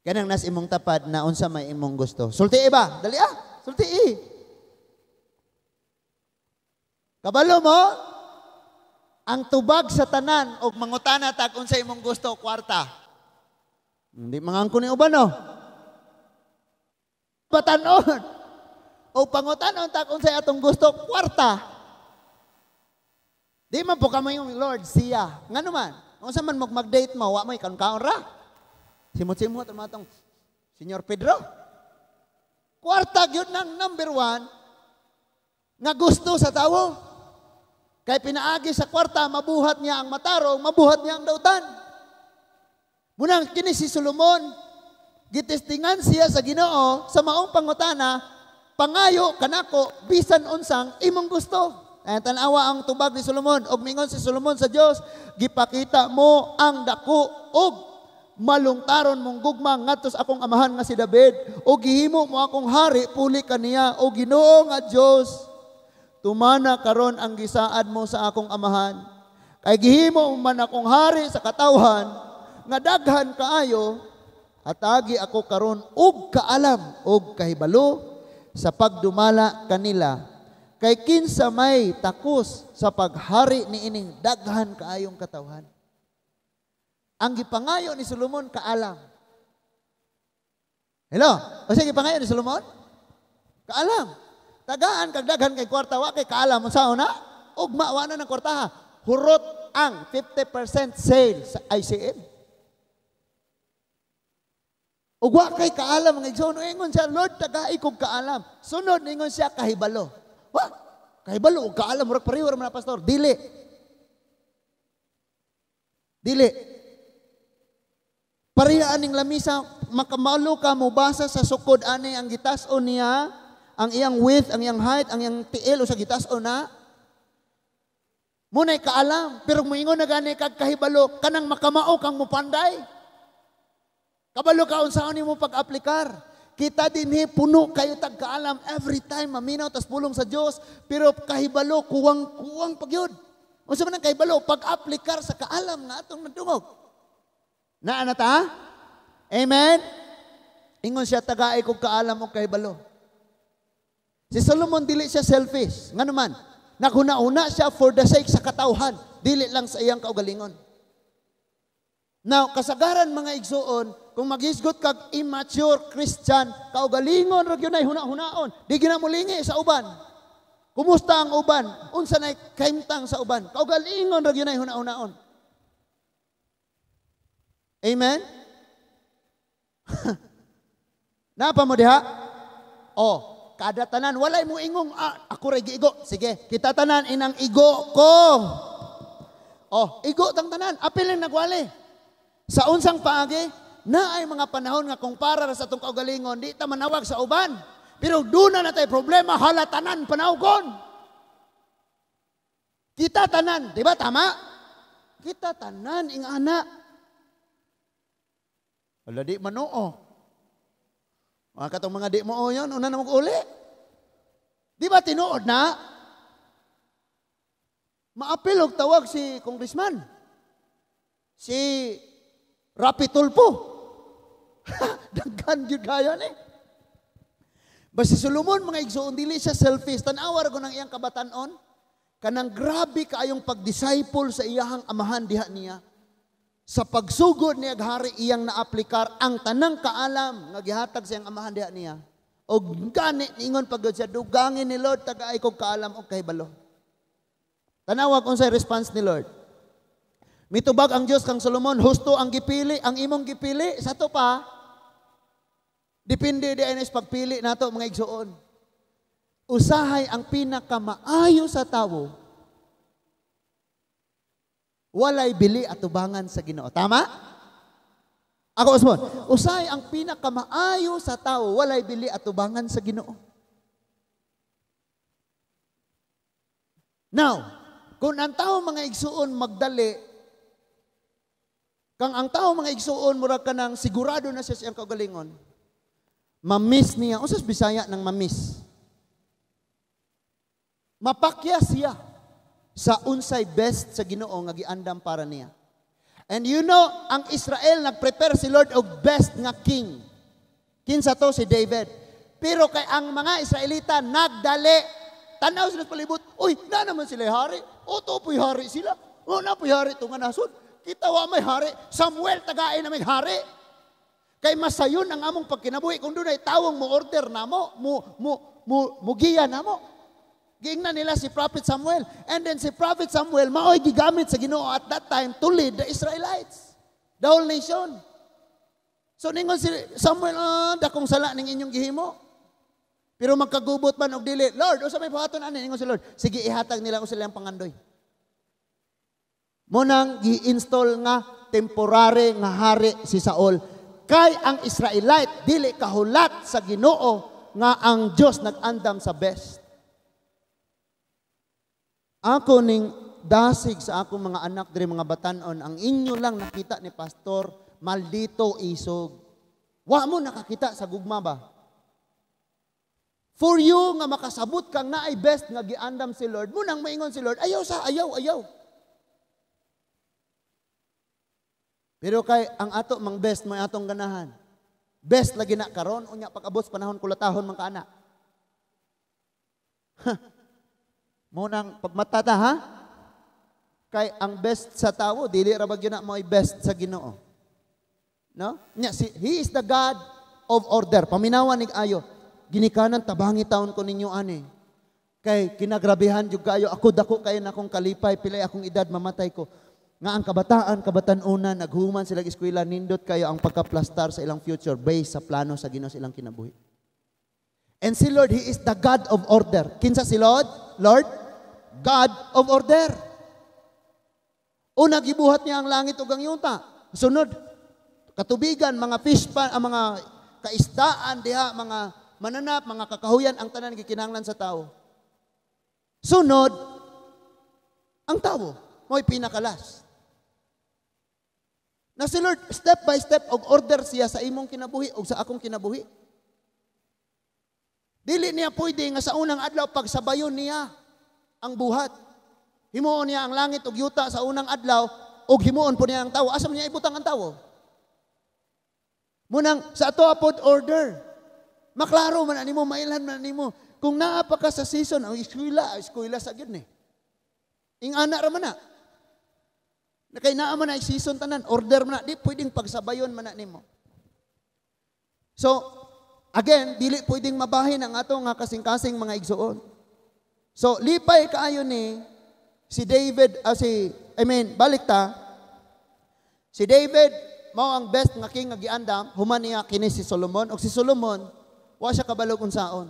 Kanang nas imong tapad na unsa may imong gusto. Sulti ba? Dali ah. Sulti. Kabalo mo ang tubag sa tanan og mangutana tag unsa imong gusto, kwarta. Hindi mangangko ni uban, no. Batanon. O pangutanon tag unsay atong gusto, kwarta. Di man po kamo yung Lord siya. Ngano man? Unsa man mo mag-date mo, wa mo'y kaon ra. Simot-simot ang mga tong Senyor Pedro. Kwarta gyud nang number one nga gusto sa tawo. Kay pinaagi sa kwarta, mabuhat niya ang matarong, mabuhat niya ang dautan. Munang kini si Solomon, gitestingan siya sa Ginoo sa maong pangutana, "Pangayo kanako bisan unsang imong gusto." Ay, tanawa ang tubag ni Solomon. Og mingon si Solomon sa Dios, "Gipakita mo ang dako og malungtaron mong gugma ngadto sa akong amahan nga si David o gihimo mo akong hari puli kaniya. O Ginoo nga Dios, tumana karon ang gisaad mo sa akong amahan. Kay gihimo mo man akong hari sa katawhan nga daghan kaayo, hatagi ako karon og kaalam og kahibalo sa pagdumala kanila. Kay kinsa may takos sa paghari niining daghan kaayong katawhan?" Ang gipangayo ni Solomon, kaalam. Hello? O sige, gipangayo ni Solomon? Kaalam. Tagaan kag daghan kay kwarta, wa kay kaalam, unsa na? Ugma wa na ng kwartaha. Hurot ang 50% sale sa ICM. Ug wa kay kaalam ang igsoon, ingon siya, "Lord, tagai kog kaalam." Sunod ingon siya, kahibalo. Wa, kahibalo ug kaalam murag pareho ra man, pastor. Dili. Dili. Pareha aning lamisa, makamalo ka mobasa sa sukod ani ang gitas-on niya, ang iyang width, ang iyang height, ang iyang tiil o sa gitas-on na. Muna'y kaalam, pero moingon na gani kag kahibalo, kanang makamao kang mupanday. Kabalo ka unsaon nimo pag-aplikar. Kita dinhi puno kayo tag kaalam every time maminaw tas pulong sa Dios, pero kahibalo kuwang-kuwang pagyud. Unsa man ang kahibalo? Pag-aplikar sa kaalam nga atong nadungog. Naa na ta? Amen? Ingon siya, "Tagay kog kaalam og kahibalo." Si Solomon, dili siya selfish. Ngano man, naghuna-huna siya for the sake sa katawhan, dili lang sa iyang kaugalingon. Now, kasagaran mga igsuon, kung maghisgot kag immature Christian, kaugalingon ra gyud nay huna-hunaon. Di gyud na molingi sa uban. Kumusta ang uban? Unsa nay kahimtang sa uban? Kaugalingon ra gyud nay huna-hunaon. Amen? Napa mo diha? Oh, kada tanan walay mo ingong ah, ako ray giigo. Sige, kita tanan inang igo ko. Oh, igo tang tanan, apil lang nagwali. Sa unsang paagi, na ay mga panahon nga kung para sa atong kaugalingon, di ta manawag sa uban. Pero duna na tay problema, hala tanan panawgon. Kita tanan, di ba tama? Kita tanan ing ana. Wala di manuo. Mga katong mga di mo yun, una na mag-uli. Di ba tinuod na? Maapil og tawag si congressman. Si Rapi Tulfo. Daghan gyud kayo ni. Basta si Solomon, mga igsoon, dili siya selfish. Tan-awa ra ko ng iyang kabatanon. Kanang grabe kaayong pag-disciple sa iyahang amahan diha niya. Sa pagsugod niya hari, iyang naaplikar ang tanang kaalam nga gihatag sa iyang amahan diha niya. Og gani ningon pag siya, "Dugangin ni Lord, tagaay kog kaalam og kahibalo." Tanawag unsay response ni Lord. Mitubag ang Dios kang Solomon, "Husto ang gipili, ang imong gipili." Sa to pa, depende di ay pagpili nato, mga igsuon. Usahay ang pinakamaayo sa tawo, walay bili atubangan sa Ginoo. Tama? Ako usmon, usay ang pinakamaayo sa tao walay bili atubangan sa Ginoo. Now, kung ang tao mga igsuon magdali, kang ang tao mga igsuon murag kanang sigurado na siya sa iyang kaugalingon, mamiss niya. Unsas Bisaya ng mamiss? Mapakya siya sa unsay best sa Ginoo nga giandam para niya. And you know, ang Israel nagprepare si Lord og best nga king. Kinsa to? Si David. Pero kay ang mga Israelita nagdali, tanaw sila sa palibot, uy, na naman sila hari. O to po'y hari sila. O na po'y hari itong nasod. Kita wa may hari. Samuel, tagain na may hari. Kay masayon ang among pagkinabuhi kung dunay tawong mo order namo, mo giya namo. Giingnan nila si Prophet Samuel. And then si Prophet Samuel, mao'y gigamit sa Ginoo at that time to lead the Israelites, the whole nation. So ningon si Samuel, dakong sala ning inyong gihimo. Pero magkagubot man og dili, Lord, usa may buhaton ani? Ningon si Lord, sige, ihatag nila og silang pangandoy. Munang gi-install nga temporary nga hari si Saul. Kay ang Israelite dili kahulat sa Ginoo nga ang Dios nag-andam sa best. Ako ning dasig sa akong mga anak diri mga batan-on, ang inyo lang nakita ni pastor, maldito isog. Wa mo nakakita sa gugma ba? For you nga makasabot kang naay best nga giandam si Lord, munang maingon si Lord, ayaw sa, ayaw, ayaw. Pero kay ang ato mang best may atong ganahan. Best lagi na karon unya pag-abot panahon kulatahon man kaana. Munang pagmata ta ha? Kay ang best sa tawo dili ra ba gyud na mo'y best sa Ginoo. No? Nya si He is the God of order. Paminawan nig ayo. Ginikanan tabangi taon ko ninyo ani. Kay kinagrabehan jud kayo ako, dako kayo na akong kalipay, pilay akong edad mamatay ko. Nga ang kabataan, kabatan-una, naghuman sila eskwela, nindot kayo ang pagkaplastar sa ilang future based sa plano sa Ginoo sa ilang kinabuhi. And si Lord, He is the God of order. Kinsa si Lord? Lord? God of order. Una, gibuhat niya ang langit ug ang yuta. Sunod, katubigan, mga fish pan, ang mga kaisdaan diha, mga mananap, mga kakahuyan, ang tanan gikinahanglan sa tao. Sunod, ang tao, mo'y pinakalas. Na si Lord, step by step, og order siya sa imong kinabuhi og sa akong kinabuhi. Dili niya pwede nga sa unang adlaw pagsabayon niya ang buhat. Himuon niya ang langit ug yuta sa unang adlaw ug himuon po niya ang tawo. Asa man niya ibutang ang tawo? Munang sa ato apod order. Maklaro man animo, mailhan man animo. Kung naa pa ka sa season, ang eskwela, eskwela sa gyud ni. Ingana ra man na. Kay naa man na season tanan, order man na, di pwedeng pagsabayon man na nimo. So, again, dili pwedeng mabahin ang ato nga kasing-kasing mga igsuon. So, lipay kaayo ni si David, balik ta. Si David, mao ang best nga king nga giandam, human niya kini si Solomon. Og si Solomon, wa siya kabalog unsaon.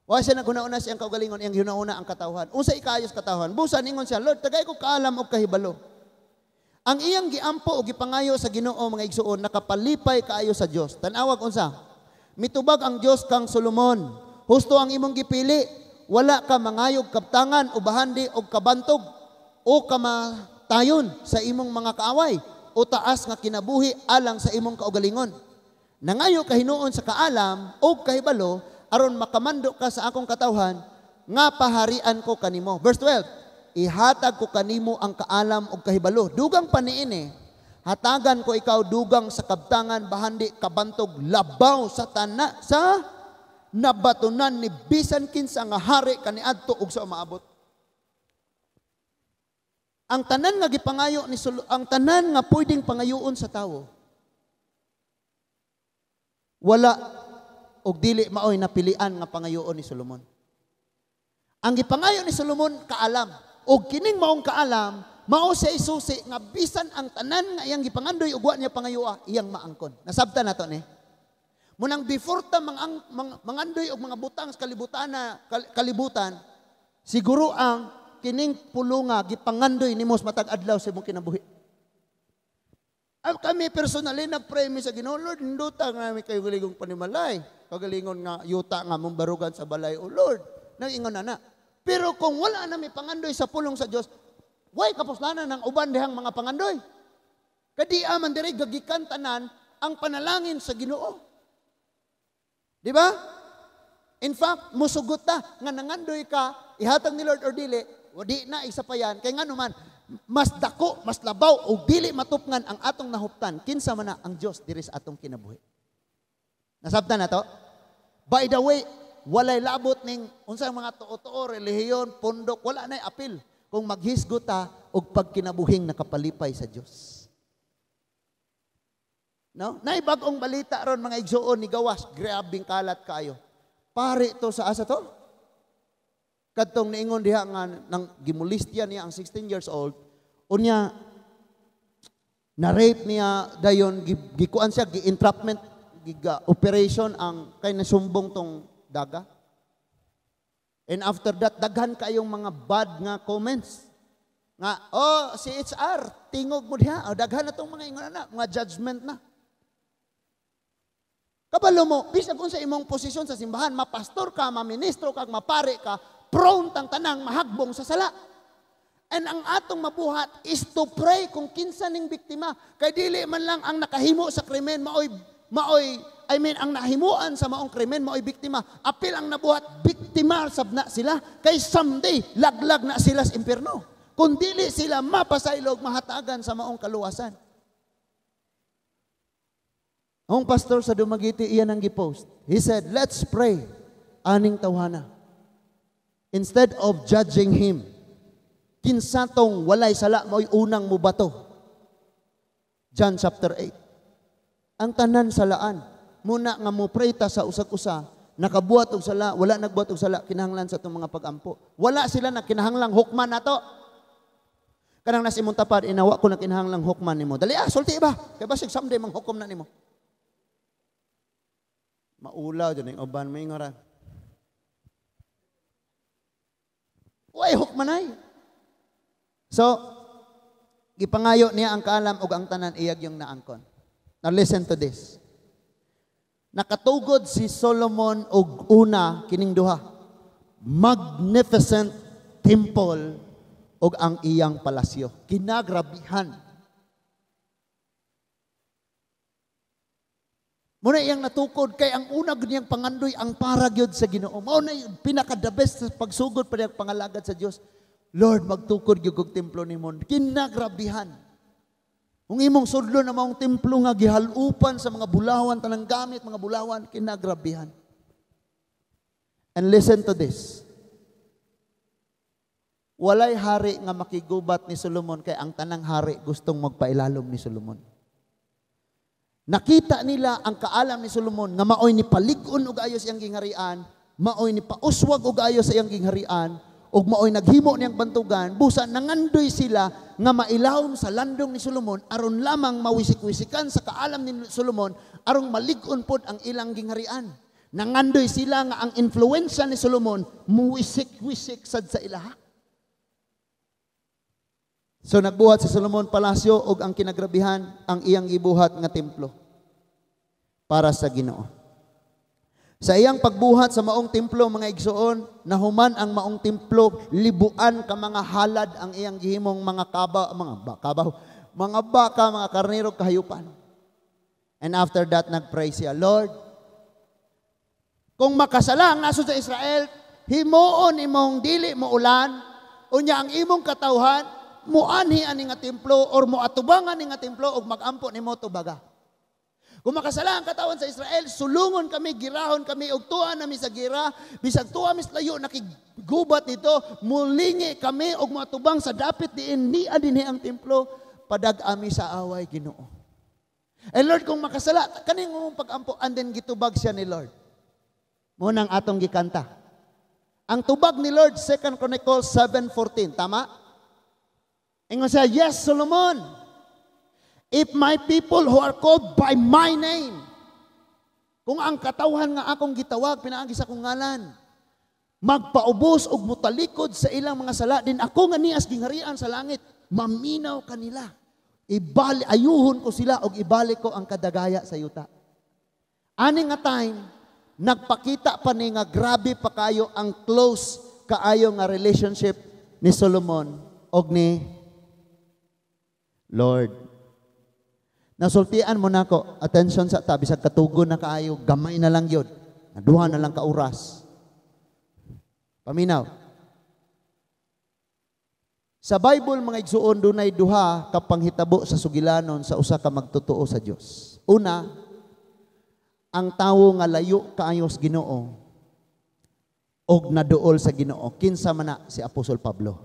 Wa siya naghuna-una siyang kaugalingon, iyang huna-una ang katawhan. Unsa ikaayos katawhan? Busan ingon siya, Lord, tagay ko kaalam og kahibalo. Ang iyang giampo o gipangayo sa Ginoo mga igsuon, nakapalipay kaayo sa Dios. Tan-awag unsa? Mitubag ang Dios kang Solomon. Husto ang imong gipili. Wala ka mangayog kaptangan o bahandi o kabantog o kamatayon sa imong mga kaaway o taas nga kinabuhi alang sa imong kaugalingon. Nangayo ka hinuon sa kaalam o kahibalo aron makamando ka sa akong katawhan nga paharian ko kanimo. Verse 12, ihatag ko kanimo ang kaalam o kahibalo. Dugang paniini, hatagan ko ikaw dugang sa kabtangan bahandi kabantog labaw sa tana sa nabatunan ni bisan kinsa nga hari kaniadto ug sa umaabot. Ang tanan nga gipangayo ni ang tanan nga pwedeng pangayoon sa tawo, wala og dili maoy napilian nga pangayoon ni Solomon. Ang gipangayo ni Solomon kaalam, og kining maong kaalam mao siya isusi nga bisan ang tanan nga iyang gipangandoy ug wa niya pangayoa, iyang maangkon. Nasabtan nato ni. Munang before ta mangandoy og mga butang sa kalibutan na kalibutan, siguro ang kining pulunga gipangandoy nimo sa matag adlaw sa imong kinabuhi. Ang kami personally, nagpray mi sa Ginoo, "Lord, hinduta nga nami kaugalingong panimalay. Kagalingon nga yuta nga mong barugan sa balay, O Lord." Nag-ingon na na. Pero kung wala na mi pangandoy sa pulong sa Dios, way kapuslanan ng uban dihang mga pangandoy. Kadi man diri gagikan tanan ang panalangin sa Ginoo. Di ba? In fact, musugot ta nga nangandoy ka, ihatag ni Lord or dili, o di na isa pa yan. Kay ngano man, mas dako, mas labaw, o dili matupngan ang atong nahuptan, kinsa man na ang Dios diri sa atong kinabuhi. Nasabtan na to? By the way, walay labot ning unsang mga tuo-tuo, relihiyon, pundok, wala na apil kung maghisgot ta og pagkinabuhing nakapalipay sa Dios. No? Naibag-ong balita ron, mga igsuon, ni gawas, grabing kalat kayo. Pare to sa asa to? Kadtong niingon diha nga nang gimolestya niya ang 16 years old, unya na-rape niya dayon, gikuan siya, gi-entrapment, giga operation ang kay nasumbong tong daga. And after that, daghan kayong mga bad nga comments. Nga, "Oh, si HR, tingog mo diha." Oh, daghan na tong mga ingon na, mga judgment na. Kabalo mo, bisag unsa imong posisyon sa simbahan, mapastor ka, maministro ka, mapare ka, prone tang tanang mahagbong sa sala. And ang atong mabuhat is to pray kung kinsa ning biktima. Kay dili man lang ang nakahimo sa krimen maoy maoy I mean, ang nahimuan sa maong krimen maoy biktima. Apil ang nabuhat, biktima sab na sila kay someday laglag na sila sa impierno kung dili sila mapasaylog, mahatagan sa maong kaluwasan. Ang pastor sa Dumaguete, iyan ang gipost. He said, "Let's pray aning tawhana. Instead of judging him, kinsa tong walay sala mo'y unang mubato." John chapter 8. Ang tanan salaan. Muna nga mo pray ta sa usag-usa, nakabuhat og sala, wala nagbuhat og sala, kinahanglan sa atong mga pagampo. Wala sila na kinahanglang hukman nato. Kanang nas imong tapad, inawa ko na kinahanglang hukman nimo. Dali ah, sulti ba? Kay basig someday manghukom na nimo. Maulaw dyan yung uban, may ngara. Uy, hukmanay. So, gipangayo niya ang kaalam ug ang tanan iyag yung naangkon. Now listen to this. Nakatugod si Solomon og una kining duha. Magnificent temple ug ang iyang palasyo. Kinagrabihan. Muna iyang natukod kay ang una gud niyang pangandoy ang para gyud sa Ginoo. Mao na yung pinaka the best sa pagsugod pa niyang pangalagad sa Dios. "Lord, magtukod gyud og templo nimo." Kinagrabihan. Kung imong sudlo na maong templo nga gihalupan sa mga bulawan, tanang gamit mga bulawan, kinagrabihan. And listen to this. Walay hari nga makigubat ni Solomon kay ang tanang hari gustong magpailalom ni Solomon. Nakita nila ang kaalam ni Solomon nga maoy ni palig-on og ayo sa iyang gingharian, maoy ni pauswag og ayo sa iyang gingharian, ug maoy naghimo niyang bantugan, busa nangandoy sila nga mailawom sa landong ni Solomon aron lamang mawisik-wisikan sa kaalam ni Solomon aron malig-on pod ang ilang gingharian. Nangandoy sila nga ang influensya ni Solomon muwisik-wisik sad sa ilaha. So nagbuhat si Solomon palasyo og ang kinagrabihan ang iyang gibuhat nga templo para sa Ginoo. Sa iyang pagbuhat sa maong templo, mga igsoon, nahuman ang maong templo, libuan ka mga halad ang iyang gihimong mga kaba, mga kabaw, mga baka, mga karnero, kahayupan. And after that, nagpray siya, "Lord, kung makasala ang nasod sa Israel, himuon imong dili mo ulan, unya ang imong katawhan, muanhi ani nga templo or muatubangan ni nga templo og magampo nimo tubaga. Kung makasala ang katawan sa Israel, sulungon kami, girahon kami, og tuwa nami sa gira, bisag tuwa mis layo nakigubat nito, mulingi kami og muatubang sa dapit diin niya dinhi ang templo, padag ami sa away, Ginoo. And Lord, kung makasala, kaning mong pag-ampo," and then gitubag siya ni Lord. Munang atong gikanta. Ang tubag ni Lord, 2 Chronicles 7:14, tama? Ingon siya, "Yes, Solomon, if my people who are called by my name," kung ang katawhan nga akong gitawag, pinaagi sa akong ngalan, "magpaubos og mutalikod sa ilang mga sala, din ako nga nias gingharian sa langit, maminaw kanila." Ibali, ayuhon ko sila og ibalik ko ang kadagaya sa yuta. Ani nga time, nagpakita pa ni nga grabe pa kayo ang close kaayo nga relationship ni Solomon og ni Lord. Nasultian mo nako, attention sa ta, bisag katugon na kaayo, gamay na lang yun. Naduha na lang ka oras. Paminaw. Sa Bible, mga igsuon, dunay duha ka panghitabo sa sugilanon sa usa ka magtotoo sa Dios. Una, ang tawo nga layo kaayo sa Ginoo og naduol sa Ginoo. Kinsa man na si Apostol Pablo?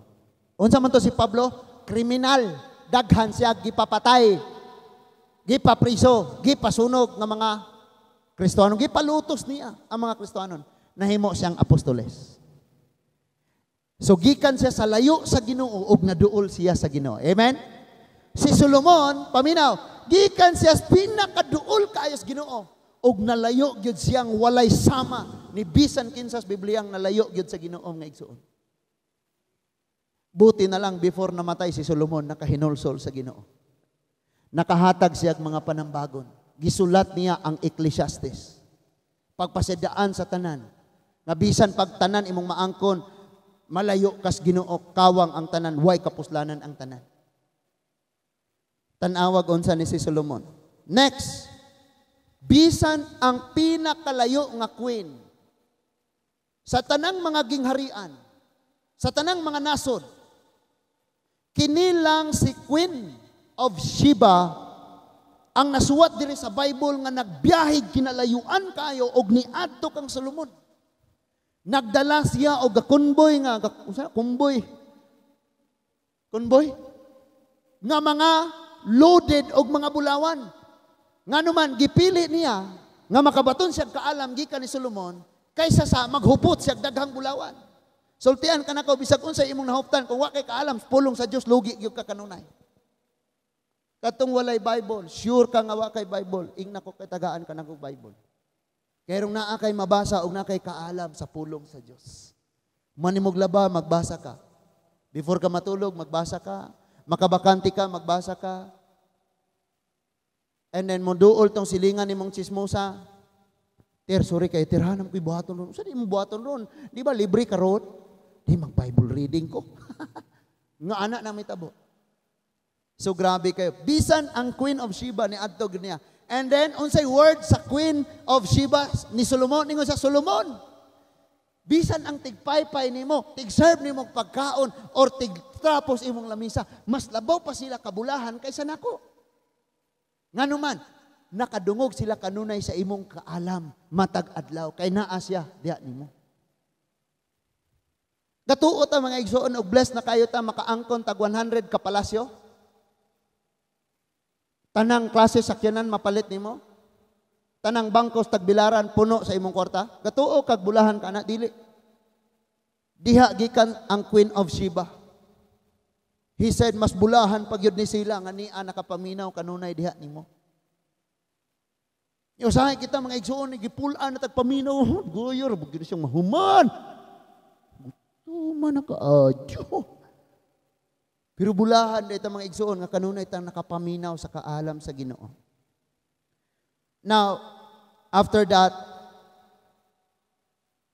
Unsa man to si Pablo? Kriminal. Daghan siya gipapatay, gipapriso, gipasunog nga mga Kristiyano, gipalutos niya ang mga Kristiyano. Nahimo siyang apostoles. So gikan siya sa layo sa Ginoo ug naduol siya sa Ginoo. Amen. Si Solomon, paminaw, gikan siya sa pinakaduol kaayo sa Ginoo ug nalayo gyud siyang walay sama ni bisan kinsa sa Bibliang nalayo gyud sa Ginoo nga igsuon. Buti na lang before namatay si Solomon, nakahinulsol sa Ginoo. Nakahatag siya mga panambagon. Gisulat niya ang Ecclesiastes. Pagpasidaan sa tanan. Nga bisan pag tanan imong maangkon, malayo kas Ginoo, kawang ang tanan, way kapuslanan ang tanan. Tanawag unsa ni si Solomon. Next, bisan ang pinakalayo nga queen sa tanang mga gingharian, sa tanang mga nasod, kinilang si Queen of Sheba ang nasuwat diri sa Bible nga nagbiyahe kinalayuan kayo og niadto kang Solomon. Nagdala siya og convoy nga unsa convoy? Convoy nga mga loaded og mga bulawan. Ngano man gipili niya nga makabaton siya kaalam gikan ni Solomon kaysa sa maghupot siya daghang bulawan. Sultian ka nako, bisag unsa imong nahuptan, kung wa kay kaalam pulong sa Dios, lugi gyud ka kanunay. Katong walay Bible, sure ka nga wa kay Bible, ingna ko kay tagaan ka nako Bible. Kay rong naa kay mabasa og naa kay kaalam sa pulong sa Dios. Manimog laba, magbasa ka. Before ka matulog, magbasa ka. Makabakante ka, magbasa ka. And then moduol tong silingan nimong chismosa. Ter, sorry kay tirhanam ko'y buhaton ron. Sa di mo buhaton ron? Di ba libre ka ron? Di mag-Bible reading ko. Nga ana na may tabo. So grabe kayo. Bisan ang Queen of Sheba ni adto niya. And then unsay word sa Queen of Sheba ni Solomon? Ningon sa Solomon, bisan ang tigpaypay nimo, tig-serve nimo pagkaon or tigtrapos imong lamisa, mas labaw pa sila kabulahan kaysa nako. Ngano man, nakadungog sila kanunay sa imong kaalam matag adlaw kay naa siya diha nimo. Gatuo ta, mga igsoon, og bless na kayo ta makaangkon tag 100 ka palasyo. Tanang klase sakyanan mapalit nimo. Tanang bangkos tagbilaran puno sa imong kwarta. Gatuo kag bulahan ka na dili. Diha gikan ang Queen of Sheba. He said, mas bulahan pag yun ni sila nga niya nakapaminaw kanunay diha nimo. Usahay kita, mga igsoon, gipulaan na tagpaminaw, goyor, bugin siyang mahuman. Tuma na kaadyo. Pero bulahan dito, mga igsoon, nga kanunay tang nakapaminaw sa kaalam sa Ginoo. Now, after that,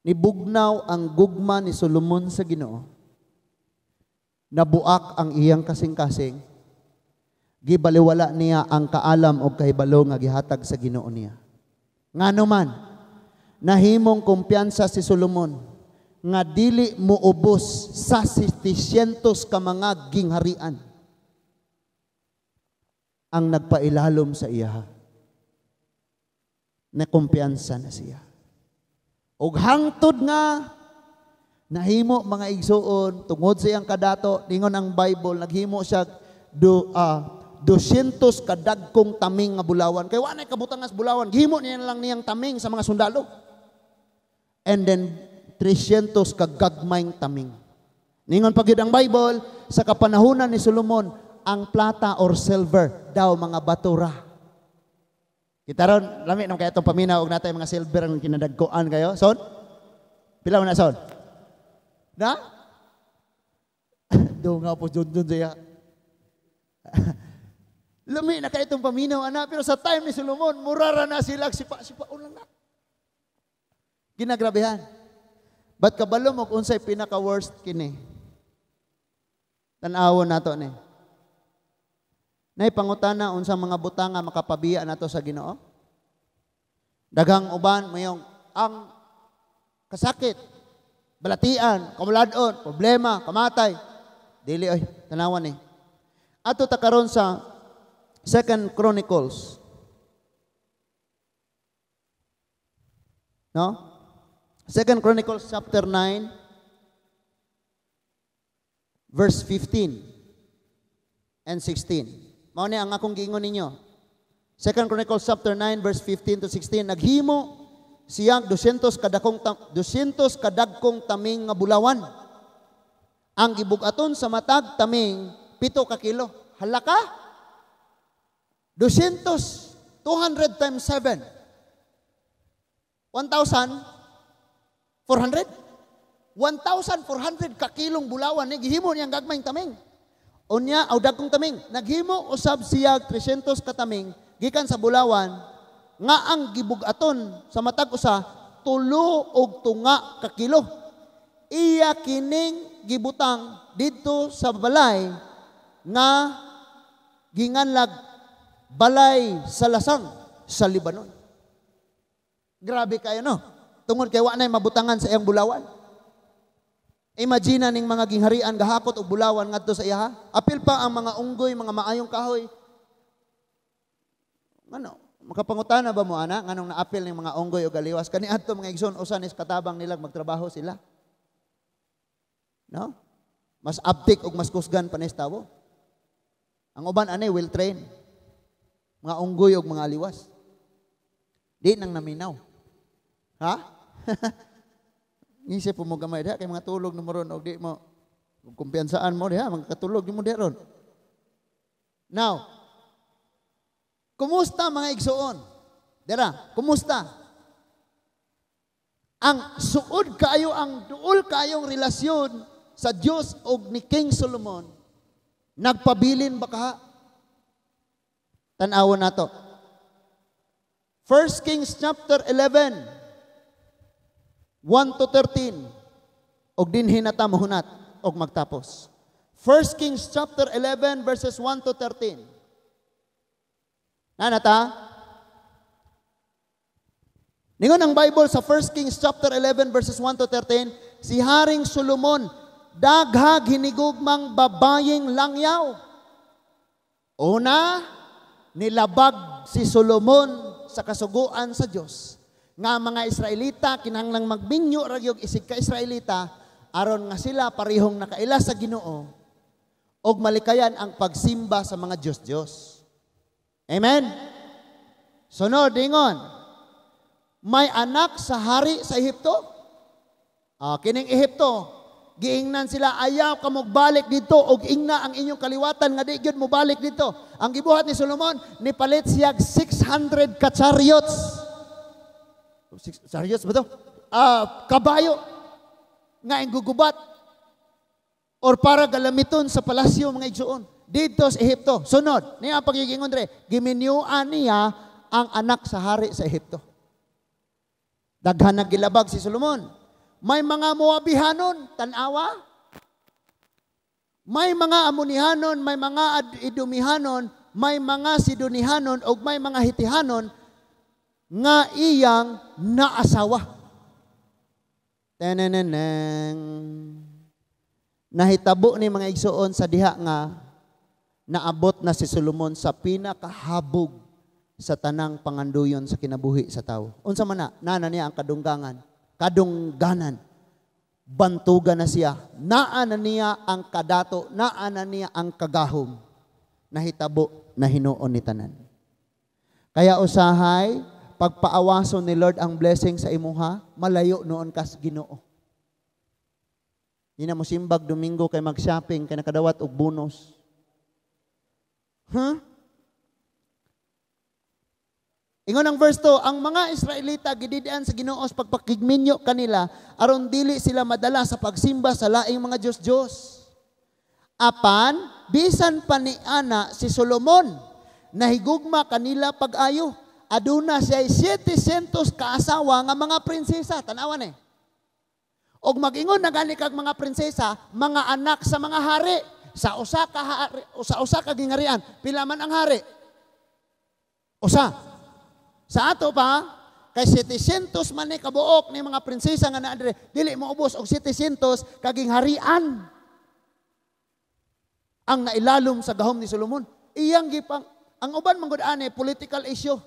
nibugnaw ang gugma ni Solomon sa Ginoo. Nabuak ang iyang kasing-kasing. Gibaliwala niya ang kaalam o kahibalo nga gihatag sa Ginoo niya. Ngano man, nahimong kumpiyansa si Solomon nga dili muubos sa 700 ka mga gingharian ang nagpailalom sa iya. Nakumpiyansa na siya. Og hangtod nga nahimo, mga igsuon, tungod sa iyang kadato, ningon ang Bible, naghimo siya 200 kadagkong taming nga bulawan. Kay wa nay kabutangas bulawan, gihimo niya lang niyang taming sa mga sundalo. And then 300 kagagmayng taming. Ningon pa gyud ang Bible, sa kapanahunan ni Solomon, ang plata or silver daw mga batura. Kita ron, lami nang kaya itong paminaw og natay mga silver ang kinadagkoan kayo. Son? Pila man na, son? Na? Do nga po dun dun siya. Lami na kay itong paminaw ana, pero sa time ni Solomon, murara na sila sipa-sipa lang na. Ginagrabehan. But kabalo mo kung unsay pinaka worst kini? Tan-awon nato ni. Nay pangutana unsang mga butang nga makapabiya nato sa Ginoo? Daghang uban mayong ang kasakit, balatian, kamuladon, problema, kamatay. Dili oy, tanawan ni. Ato ta karon sa Second Chronicles. No? Second Chronicles chapter 9 verse 15 and 16. Mao ni ang akong giingon ninyo. Second Chronicles chapter 9 verse 15 to 16, naghimo siyang 200 kadagkong taming nga bulawan. Ang gibug-aton sa matag taming 7 ka kilo. Hala ka? 200, 200 times 7. 1,400? 1,400 ka kilong bulawan ni gihimo niyang gagmayng taming. Unya, aw dagkong taming. Naghimo usab siya 300 ka taming gikan sa bulawan nga ang gibug-aton sa matag usa 3.5 ka kilo. Iya kining gibutang didto sa balay nga ginganlag balay sa lasang sa Lebanon. Grabe kayo, no? Tungod kay wa nay mabutangan sa iyang bulawan. Imagine ning mga gingharian gahakot og bulawan ngadto sa iyaha. Apil pa ang mga unggoy, mga maayong kahoy. Ngano? Makapangutana ba mo ana nganong naapil ning mga unggoy og galiwas? Kani adto mga igsoon usa ni katabang nila magtrabaho sila. No? Mas abtik og mas kusgan pa ni tawo. Ang uban ani well trained. Mga unggoy og mga aliwas. Di nang naminaw. Ha? Ngisip po mo gamay diha kay mga tulog na mo ron og di mo kumpiyansaan mo diha magkatulog di mo diha ron. Now, kumusta mga igsoon? Dira, kumusta? Ang suod kaayo, ang duol kaayong relasyon sa Dios og ni King Solomon, nagpabilin ba kaha? Tan-awon nato. 1 Kings chapter 11, 1 to 13, og dinhi na ta mohunat og magtapos. 1 Kings chapter 11 verses 1 to 13. Nanata? Ningon ang Bible sa 1 Kings chapter 11 verses 1 to 13, si Haring Solomon daghag hinigugmang babayeng langyaw. Una, nilabag si Solomon sa kasuguan sa Dios. Nga mga Israelita kinahanglang magminyo ra gyud isig ka Israelita aron nga sila parehong nakaila sa Ginoo og malikayan ang pagsimba sa mga Dios-Dios. Amen. Sunod ingon, may anak sa hari sa Ehipto. Kining Ehipto, giingnan sila, ayaw ka mogbalik dito og ingna ang inyong kaliwatan nga di gyud mobalik dito. Ang gibuhat ni Solomon, nipalit siya 600 ka chariots. Six, chariots ba to? Kabayo nga gugubat or para galamiton sa palasyo mga igsuon dito sa Ehipto. Sunod, niya ang pagigingon dre, giminyuan niya ang anak sa hari sa Ehipto. Daghan nagilabag si Solomon. May mga Moabihanon, tanawa. May mga Amonihanon, may mga Idumihanon, may mga Sidonihanon ug may mga Hitihanon nga iyang naasawa. Teneneneng. Nahitabo ni mga igsuon sa diha nga naabot na si Solomon sa pinakahabog sa tanang panganduyon sa kinabuhi sa tawo. Unsa man na? Nana niya ang kadunggangan. Kadungganan. Bantugan na siya. Naa na niya ang kadato, naa na niya ang kagahom. Nahitabo na hinuon ni tanan. Kaya usahay, pagpaawason ni Lord ang blessing sa imuha, malayo noon kas Ginoo. Di na mo simbag Domingo kay mag-shopping, kay nakadawat og bonus. Huh? Ingon ang verse 2, ang mga Israelita gididian sa Ginoo sa pagpakigminyo kanila aron dili sila madala sa pagsimba sa laing mga Dios-Dios. Apan bisan pa ni ana si Solomon Nahigugma kanila pag-ayo. Aduna siya 700 kaasawa nga mga prinsesa. Tanawan eh. Og mag-ingon na gani kag mga prinsesa, mga anak sa mga hari. Sa usa ka hari, sa usa ka gingarian, pila man ang hari? Usa. Sa ato pa, kay 700 man ni kabuok ni mga prinsesa nga naa diri, dili mo ubos og 700 kaging harian ang nailalom sa gahom ni Solomon. Iyang gipang ang uban man gud ani political issue.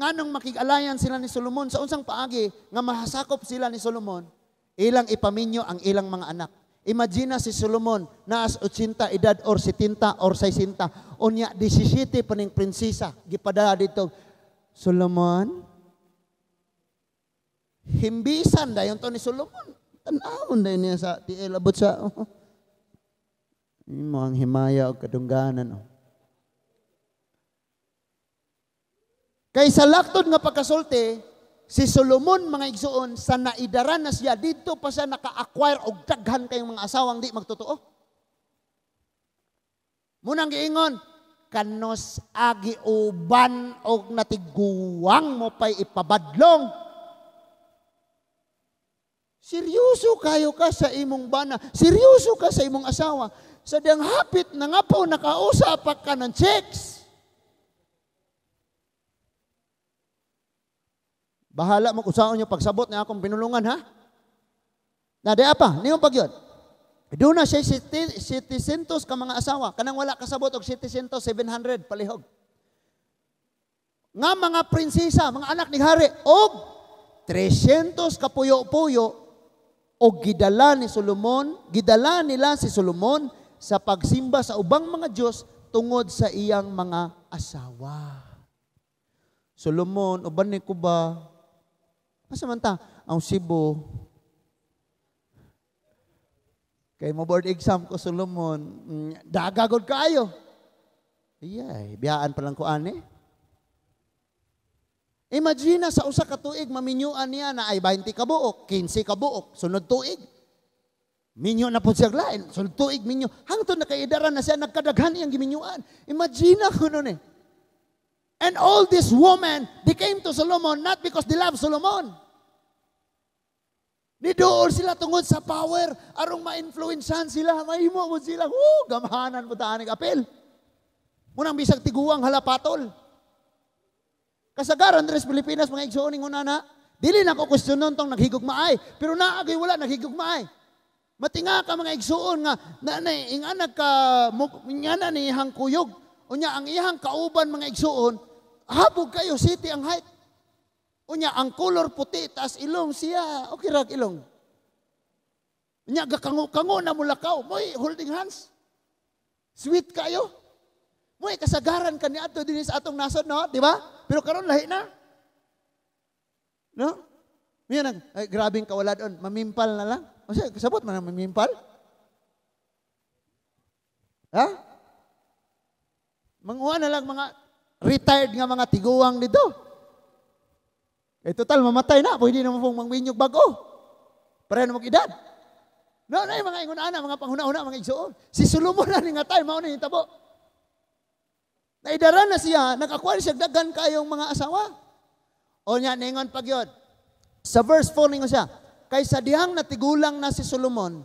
Nganong makig-alayan sila ni Solomon sa unsang paagi nga mahasakop sila ni Solomon, ilang ipaminyo ang ilang mga anak. Imagine na si Solomon naas 80 edad or 70 or 60. Unya 17 pa ning prinsesa gipadala dito. Solomon, himbisan dayon to ni Solomon. Tan-awon dayon niya sa tiil abot sa oh. Imo ang himaya og kadungganan. Oh. Kay sa laktod nga pagkasulti, si Solomon mga igsuon sa naidaran na siya, dito pa siya naka-acquire og daghan kayong mga asawang di magtotoo. Munang giingon, kanos agi uban og natiguang mo pa'y ipabadlong. Seryoso kayo ka sa imong bana, seryoso ka sa imong asawa. Sa diyang hapit na nga po, nakausap ka ng chicks. Bahala mo kung saan nyo pagsabot na akong pinulungan, ha? Na di apa, niyong pagyod. Doon na siya 700 ka mga asawa. Kanang wala kasabot og 700, 700 palihog. Nga mga prinsesa, mga anak ni hari, og 300 ka puyo-puyo og gidala ni Solomon, gidala nila si Solomon sa pagsimba sa ubang mga Diyos tungod sa iyang mga asawa. Solomon, uban ni ko ba? Asa man ta? Ang Cebu. Kay mo board exam ko, Solomon, dagagod kaayo. Iyay, biyaan pa lang ko ani. Imagine na sa usa ka tuig maminyuan niya na ay 20 ka buok, 15 ka buok, sunod tuig. Minyo na po siya lain, sunod tuig minyo. Hangtod nakaidaran na siya, nagkadaghan iyang giminyuan. Imagine na ko nun eh. And all these women, they came to Solomon not because they love Solomon. Nidool sila tungod sa power, arong ma-influensahan sila, mahimo mo sila. Woo, gamhanan mo taan ng apel. Munang bisag tiguang halapatol. Kasagaran diri sa Pilipinas, mga igsoon ning una na, dili na ko kwestiyonon tong naghigugmaay, pero naagay wala naghigugmaay. Matinga ka mga igsoon nga na ingana ka ingana ni ihang kuyog. Unya ang iyang kauban mga igsoon, habog kayo city ang height. Unya ang color puti taas ilong siya, okay ra ilong. Unya gakango-kango na mulakaw, moy holding hands. Sweet kayo. Moy kasagaran kaniadto dinhi sa atong nasod, no, di ba? Pero karon lahi na. No? Miya nag ay, grabeng kawaladon, mamimpal na lang. O siya, kasabot man ang mamimpal? Ha? Manguha na lang mga retired nga mga tiguang dito. Eh total, mamatay na. Pwede na mo pong mangwinyog bago. Pareho na mag-edad. No, na yung mga ingon-ana, mga panghuna-huna, mga igsoon. Si Solomon na nga tayo, mauna yung tabo. Naidaran na siya, nakakuha siya daghan kayong mga asawa. O niya, ningon pag yun. Sa verse 4, ningon siya, kay sa dihang natigulang na si Solomon,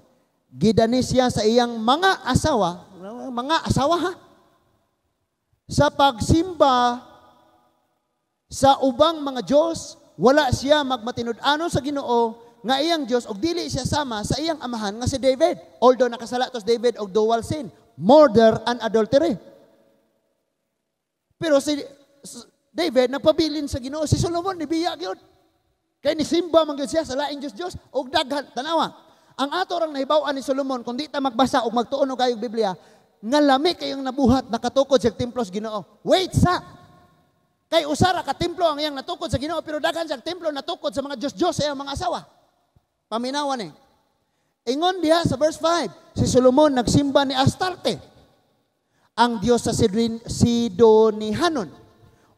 gidani siya sa iyang mga asawa ha? Sa pagsimba sa ubang mga Diyos, wala siya magmatinud-anon sa Ginoo nga iyang Diyos og dili siya sama sa iyang amahan nga si David. Although nakasala to si David og dual sin, murder and adultery. Pero si David nagpabilin sa Ginoo, si Solomon nibiya gyud. Kay nisimba man gyud siya sa laing Diyos-Diyos og daghan. Tanawa, ang ato rang nahibaw-an ni Solomon kung di ta magbasa og magtuon og kayog Biblia, nga lami kayong nabuhat nakatukod sa templo sa Ginoo. Wait sa. Kay usara ka templo ang iyang natukod sa Ginoo, pero daghan sa templo natukod sa mga Diyos-Diyos sa iyang mga asawa. Paminawan eh. Ingon diha sa verse 5, si Solomon nagsimba ni Astarte, ang Diyos sa Sidonihanon,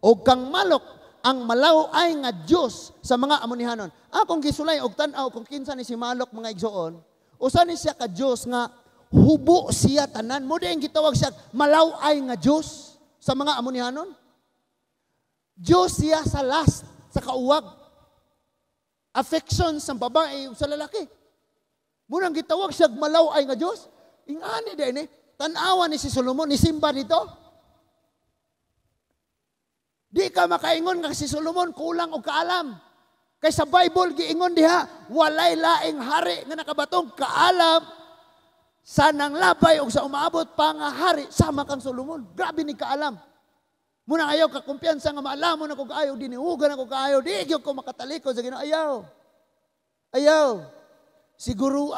og kang Malok, ang malaw-ay nga Diyos sa mga Amonihanon. Akong gisulay og tan-aw kung kinsa ni si Malok mga igsoon, usa ni siya ka Diyos nga Hubo siya tanan. Mo din gitawag siya malaway nga Dios sa mga Amonihanon. Dios siya sa last, sa kauwag. Affection sa babae ug sa lalaki. Munang gitawag siya malaway nga Dios. Ingani din eh. Tan-awa ni si Solomon, ni simba dito. Di ka makaingon nga si Solomon kulang og kaalam. Kay sa Bible giingon diha, walay laing hari nga nakabatong kaalam sa nanglabay og sa umaabot pa nga hari sama kang Solomon. Grabe ni kaalam. Muna ayaw ka kumpiyansa nga maalamon ako kaayo, dinihugan ako kaayo, di gyud ko makatalikod sa Ginoo. Ayaw. Ayaw. Siguro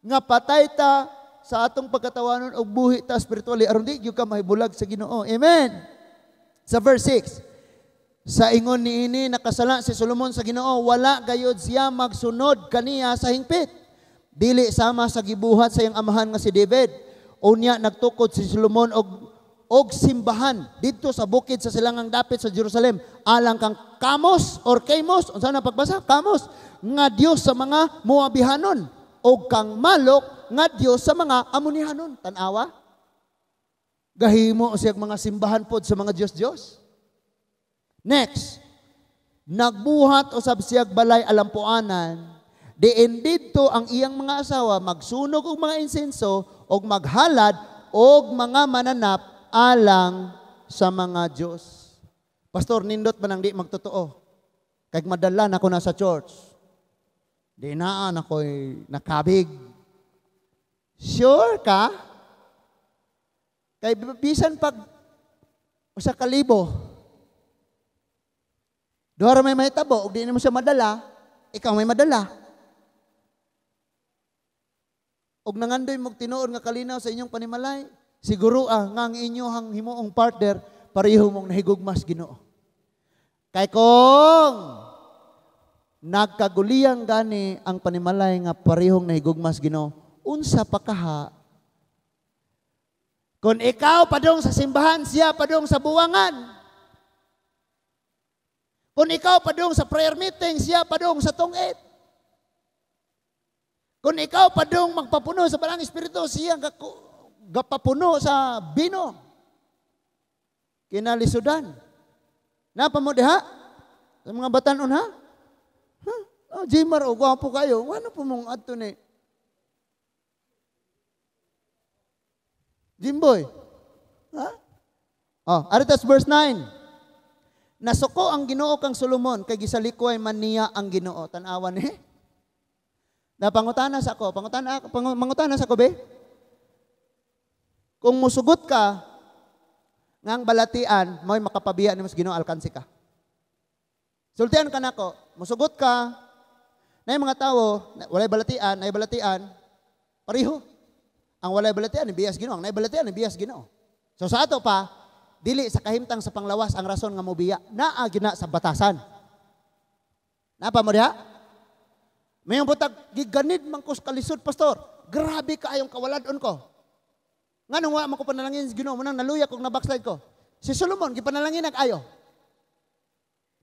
nga patay ta sa atong pagkatawanon og buhi ta spiritually aron di gyud ka mahibulag sa Ginoo. Amen. Sa verse 6, sa ingon niini nakasala si Solomon sa Ginoo, wala gayod siya magsunod kaniya sa hingpit. Dili sama sa gibuhat sa iyang amahan nga si David. Unya nagtukod si Solomon og simbahan didto sa bukid sa silangang dapit sa Jerusalem alang kang Kamos or Kamos, unsa na pagbasa? Kamos nga Dios sa mga Moabihanon og kang Malok nga Dios sa mga Amonihanon. Tan-awa? Gahimo siya mga simbahan pod sa mga Dios-Dios. Next, nagbuhat usab siyag balay alampuanan, diin didto ang iyang mga asawa magsunog og mga insenso og maghalad og mga mananap alang sa mga Dios. Pastor, nindot man ang di magtotoo. Kay madala na ko na sa church. Di naan ako'y nakabig. Sure ka? Kay bisan pag usa ka libo, duha ra may mahitabo, ug di nimo siya madala, ikaw may madala. Og nangandoy mog tinuod nga kalinaw sa inyong panimalay, siguro nga ang inyong himuong partner pareho mong nahigugmas Ginoo. Kay kung nagkaguliyang gani ang panimalay nga parehong nahigugmas Ginoo, unsa pa kaha? Kung ikaw padung sa simbahan, siya padung sa buwangan. Kung ikaw padung sa prayer meeting, siya padung sa tungit. Kung ikaw padung magpapuno sa Balang Espiritu, siya gapapuno sa bino. Kinalisudan. Napa mo diha? Sa mga batanon ha? Huh? Oh, Jimar, oh, gwapo kayo. Ano po mong adto ni? Jimboy. Ha? Oh, aritas verse 9. Nasuko ang Ginoo kang Solomon kay gisalikoy man niya ang Ginoo. Tan-awa ni. Napangutana sa ako, mangutana sa ako be. Kung musugot ka ngang balatian, mo'y makapabiya nimo sa Ginoo, alkansi ka. Sultian ka nako, musugot ka na mga tawo, walay balatian, nay balatian, pareho. Ang walay balatian, biyas Ginoo, ang nay balatian, biyas Ginoo. So sa ato pa, dili sa kahimtang sa panglawas ang rason nga mobiya, naa gyud na sa batasan. Napa mo diha? Mayong butag giganid man ko sa kalisod, pastor. Grabe kaayong kawaladon ko. Nganong wa man ko panalangin sa Ginoo, munang naluya kog na-backslide ko. Si Solomon gipanalangin nag-ayo.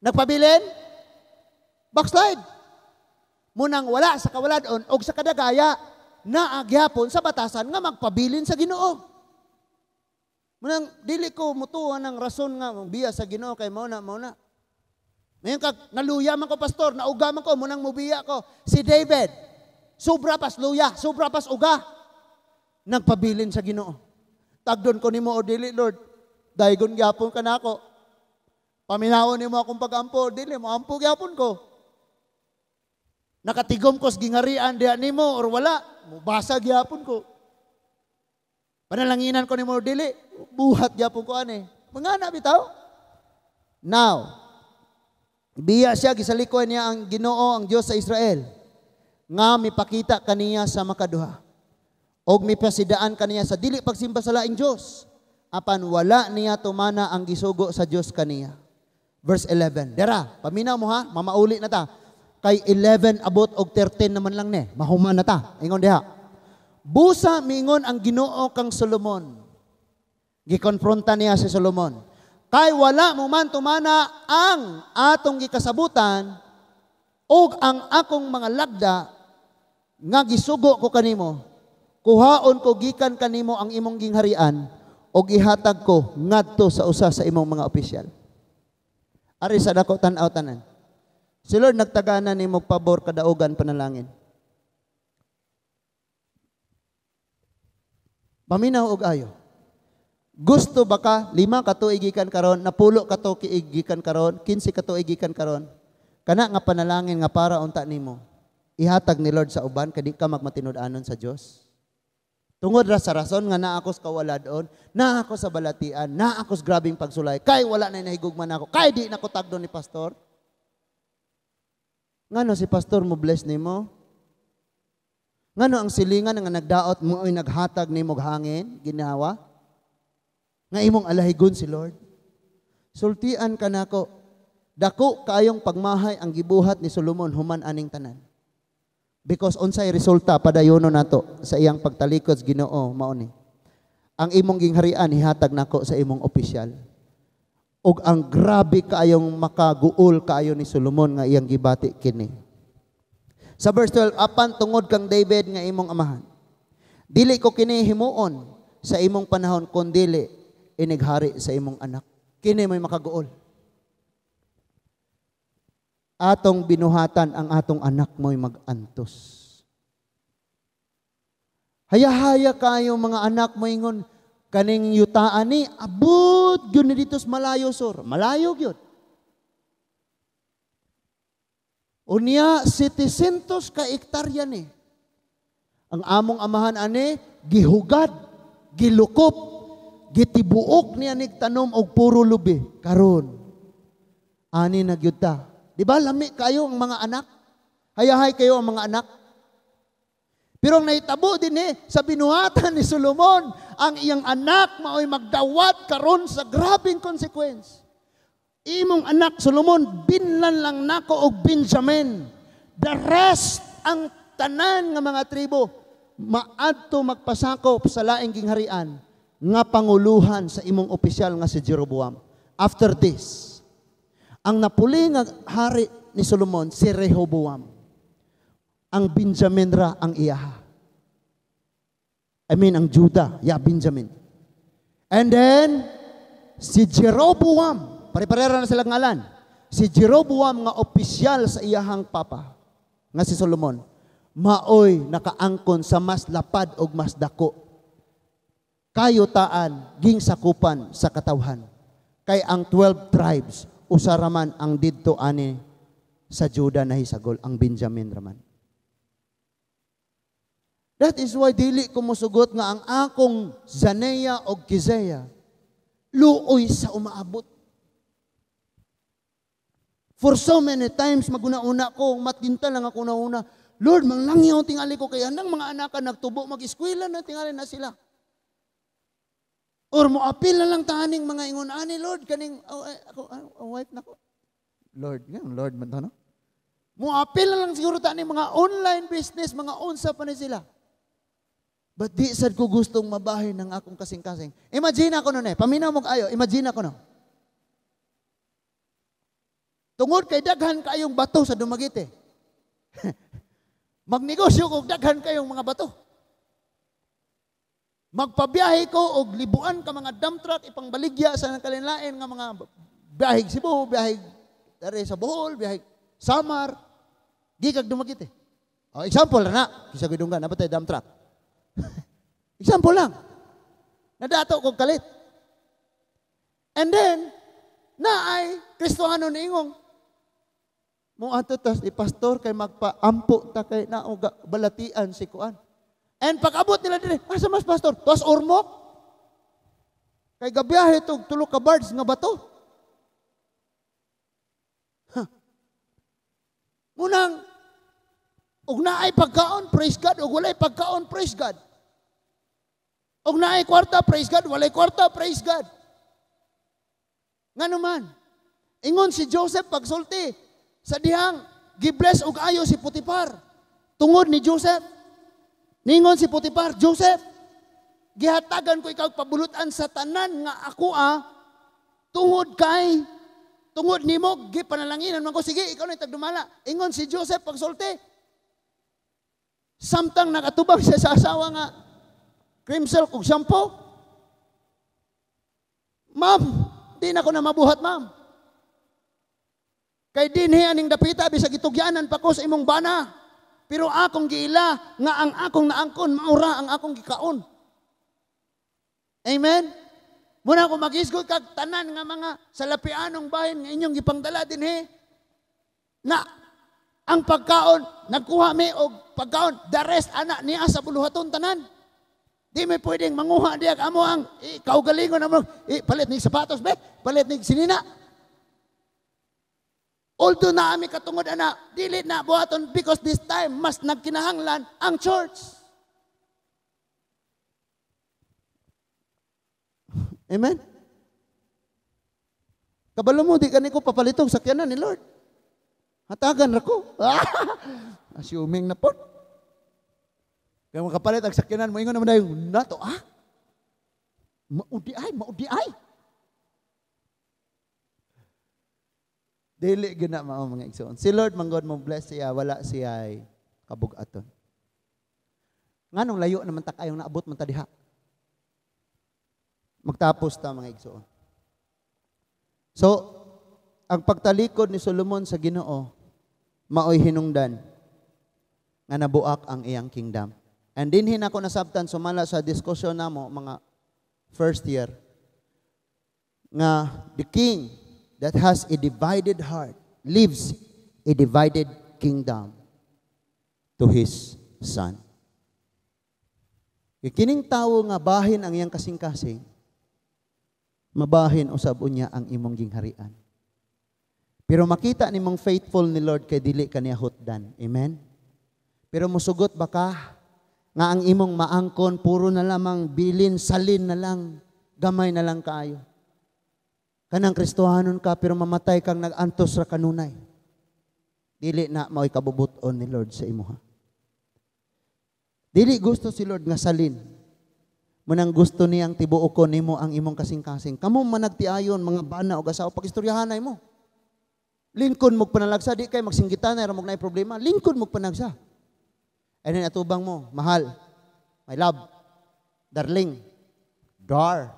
Nagpabilin? Backslide. Munang wala sa kawaladon og sa kadagaya, naa gyapon sa batasan nga magpabilin sa Ginoo. Munang dili ko mutuo ng rason nga biya sa Ginoo kay mao na mao na. Ngayon ka naluya man ko pastor, nauga man ko, munang mubiya ko. Si David, sobra pas luya, sobra pas uga. Nagpabilin sa Ginoo. Tagdon ko nimo o dili Lord, daygon gyapon ka nako. Paminawon nimo akong pagampo, dili mo ampo gyapon ko. Nakatigom ko sa gingarian diha nimo or wala, mubasa gyapon ko. Panalanginan ko nimo dili, buhat gyapon ko ani. Mangana bitaw. Now, biya siya gisalikoy niya ang Ginoo ang Dios sa Israel nga mipakita kaniya sa makaduha og mipasidaan kaniya sa dili pagsimba sa laing Dios apan wala niya tumana ang gisugo sa Dios kaniya. Verse 11. Dera, paminaw mo ha, mamauli na ta. Kay 11 abot og 13 naman lang ne, mahuman na ta. Ingon diha. Busa mingon ang Ginoo kang Solomon. Gikonfronta niya si Solomon. Kay wala mo man tumana ang atong gikasabutan og ang akong mga lagda nga gisugo ko kanimo. Kuhaon ko gikan kanimo ang imong gingharian og ihatag ko ngadto sa usa sa imong mga opisyal. Ari sa dako tan-aw tanan. Si Lord nagtagana nimo pabor kadaugan panalangin. Paminaw og ayo. Gusto ba ka 5 ka tuig gikan karon, 10 ka tuig gikan karon, 15 ka tuig gikan karon? Kana nga panalangin nga para unta nimo, ihatag ni Lord sa uban kay di ka magmatinud-anon sa Dios. Tungod ra sa rason nga naa ako sa kawaladon, naa ako sa balatian, naa ako sa grabing pagsulay, kay wala na nahigugma nako, kay di na ko tagdo ni pastor. Ngano si pastor mo bless nimo? Ngano ang silingan nga nagdaot mo ay naghatag nimo og hangin, ginawa? Nga imong alahigon si Lord. Sultian ka nako, dako kaayong pagmahay ang gibuhat ni Solomon human aning tanan. Because unsay resulta padayono nato sa iyang pagtalikod sa Ginoo mao ni. Ang imong gingharian ihatag nako sa imong opisyal. Ug ang grabe kaayong makaguol kaayo ni Solomon nga iyang gibati kini. Sa verse 12, apan tungod kang David nga imong amahan, dili ko kini himuon sa imong panahon kun dili inighari sa imong anak. Kini may makaguol. Atong binuhatan ang atong anak mo'y mag-antos. Hayahaya kayo mga anak mo ingon, kaning yutaan ni, abot gyud ni dito sa malayo, sir. Malayo gyud. Unya, 700 ka hektarya ni. Ang among amahan ani, gihugad, gilukop, gitibuok niya nig tanom og puro lubi. Karon, ani na gyud ta. Di ba lami kayo ang mga anak? Hayahay kayo ang mga anak. Pero ang nahitabo din sa binuhatan ni Solomon, ang iyang anak mao'y magdawat karon sa grabing consequence. Imong anak Solomon, binlan lang nako og Benjamin. The rest, ang tanan nga mga tribo, maadto magpasakop sa laing gingharian nga panguluhan sa imong opisyal nga si Jeroboam. After this, ang napuli nga hari ni Solomon, si Rehoboam. Ang Benjamin ra ang iyaha. I mean, ang Judah, ya Benjamin. And then, si Jeroboam, pare-parera na sila ngalan. Si Jeroboam nga opisyal sa iyahang papa, nga si Solomon, maoy nakaangkon sa mas lapad og mas dako. Kayutaan, ging sakupan sa katawhan. Kay ang 12 tribes, usa raman ang didto ani sa Judah nahisagol, ang Benjamin raman. That is why dili ko mosugot nga ang akong Zanea o Kizeya luoy sa umaabot. For so many times, maguna-una ko, matinta lang ako na-una, Lord, manglangyaw tingali ko kay anang mga anak nagtubo, mag-eskwela na tingali na sila. Or moapil na lang taning mga ingon ani Lord kaning oh, ako oh, wife nako. Lord, nga Lord man to no. Moapil na lang siguro taning mga online business, mga unsa pa ni sila. But di sad ko gustong mabahin ng akong kasing-kasing. Imagine ako noon eh, paminaw mo ayo, imagine ako no. Tungod kay daghan kayong bato sa Dumaguete. Magnegosyo kog daghan kayong mga bato. Magpabiyahe ko og libuan ka mga dump truck ipangbaligya sa nagkalinlain nga mga biyahig Cebu, biyahig dere sa Bohol, biyahig Samar, gikag Dumaguete. Oh, example na, kisa gidunggan na ba tayo dump truck? Example lang. Nadato kog kalit. And then naay Kristohano niingong mo ato tas ni pastor kay magpaampo ta kay naog balatian si kuan. And pag-abot nila dire, asa mas pastor? Tuas ormok. Kay gabiyahe tog tulo ka barge nga bato. Huh. Munang og naay pagkaon, praise God, og walay pagkaon, praise God. Og naay kwarta, praise God, walay kwarta, praise God. Ngano man? Ingon si Joseph pagsulti sa dihang gibless og ayo si Potiphar. Tungod ni Joseph, ningon si Potiphar, Joseph, gihatagan ko ikaw pabulutan sa tanan nga ako tungod kay, tungod nimo, gipanalanginan man ko, sige, ikaw na tagdumala. Ingon si Joseph pagsulti, samtang nakatubang siya sa asawa nga, Cream silk ug shampoo. Ma'am, di na ko na mabuhat, ma'am. Kay dinhi aning dapita bisag itugyanan pa ko sa imong bana. Pero akong giila nga ang akong naangkon maura ang akong gikaon. Amen. Muna ko magisgot kag tanan nga mga salapianong bahin nga inyong gipangdala dinhi. Na ang pagkaon nagkuha mi og pagkaon, the rest ana niya sa buluhaton tanan. Di mi pwedeng manguha diya amo ang kaugalingon amo palit ni sapatos be, palit ni sinina. Although na ami katungod ana, dili na buhaton because this time mas nagkinahanglan ang church. Amen? Kabalo mo, di kani ko papalitong sakyanan ni Lord. Hatagan ra ko. Assuming na po. Kaya makapalit ang sakyanan mo, ingon naman dayon, nato ah? Maudi ay, maudi ay. Dili gina mao mga igsoon. Si Lord manggod mo bless siya, wala siya ay kabug-aton. Nganong layo naman ta kayong naabot man ta diha. Magtapos ta mga igsoon. So, ang pagtalikod ni Solomon sa Ginoo maoy hinungdan nga nabuak ang iyang kingdom. And dinhi nako nasabtan sumala sa diskusyon namo mga first year nga the king that has a divided heart lives a divided kingdom to his son. Kining tawo nga bahin ang iyang kasing-kasing, mabahin usab unya ang imong gingharian. Pero makita nimong faithful ni Lord kay dili ka niya hutdan. Amen? Pero musugot ba ka nga ang imong maangkon puro na lamang bilin, salin na lang, gamay na lang kaayo. Kanang Kristohanon ka pero mamatay kang nag-antos ra kanunay. Dili na mao'y kabubuton ni Lord sa imuha. Dili gusto si Lord nga salin. Munang gusto niyang tibuokon nimo ang imong kasing-kasing. Kamo managtiayon mga bana o asawa pagistoryahanay mo. Lingkod mo panalagsa, di kay magsinggitan na ramog na problema. Lingkod mo panagsa. And then atubang mo, mahal, my love, darling, dar.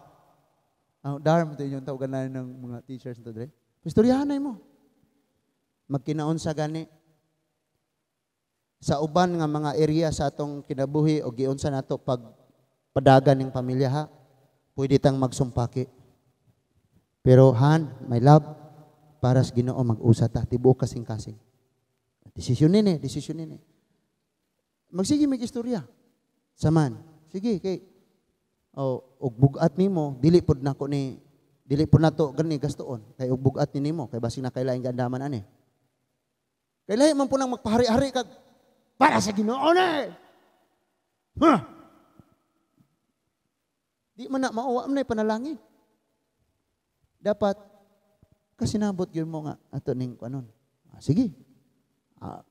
Oh, dar mo ito yung tawagan ng mga teachers nito dre. Istoryahanay mo. Magkinaon sa gani. Sa uban nga mga area sa atong kinabuhi o giunsa nato pag padagan ng pamilya ha, pwede tang magsumpaki. Pero han, my love, para sa Ginoo mag-usa ta, tibuok kasing-kasing. Desisyon nini, desisyon nini. Magsige may istorya. Saman. Sige kay oh, og bugat nimo, dili pod nako ni dili pod nato gani gastoon kay og bugat ni nimo kay basig na kailaing gandaman ani. Kay lahi man po nang magpahari-hari kag para sa Ginoo ni. Huh? Di man na mauwa man na panalangin. Dapat kasinabot gyud mo nga ato ning kanon. Ah, sige. Ah,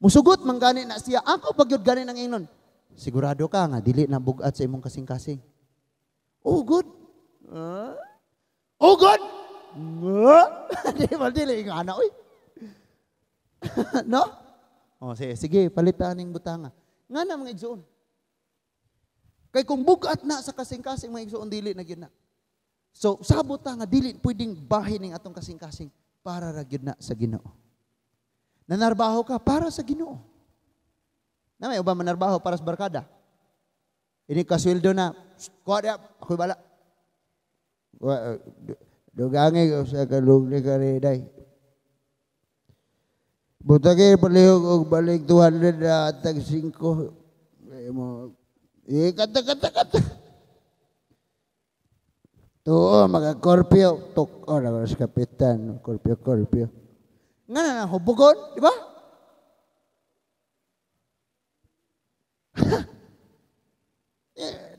musugot man gani na siya. Ako pag gyud gani nang ingnon. Sigurado ka nga dili na bugat sa imong kasing-kasing. Oh good. Oh good. Di ba dili nga ana oy. No? Oh sige, sige palitan ning butanga. Nga na mga igsoon. Kay kung bugat na sa kasing-kasing mga igsoon dili na gyud na. So sabot ta nga dili pwedeng bahin ning atong kasing-kasing para ra gyud na sa Ginoo. Nanarbaho ka para sa Ginoo. Na may uban manarbaho para sa barkada. Ini kasweldo na, kuha diya, ako'y bala. Dugangi ko sa kalugli ka rin, day. Butagi palihog og balik 200 na tag 5. Eh, kata, kata, kata. Tuo, mga korpyo. Tuk, oh, sa kapitan. Korpyo, korpyo. Nga na, hubugon, di ba?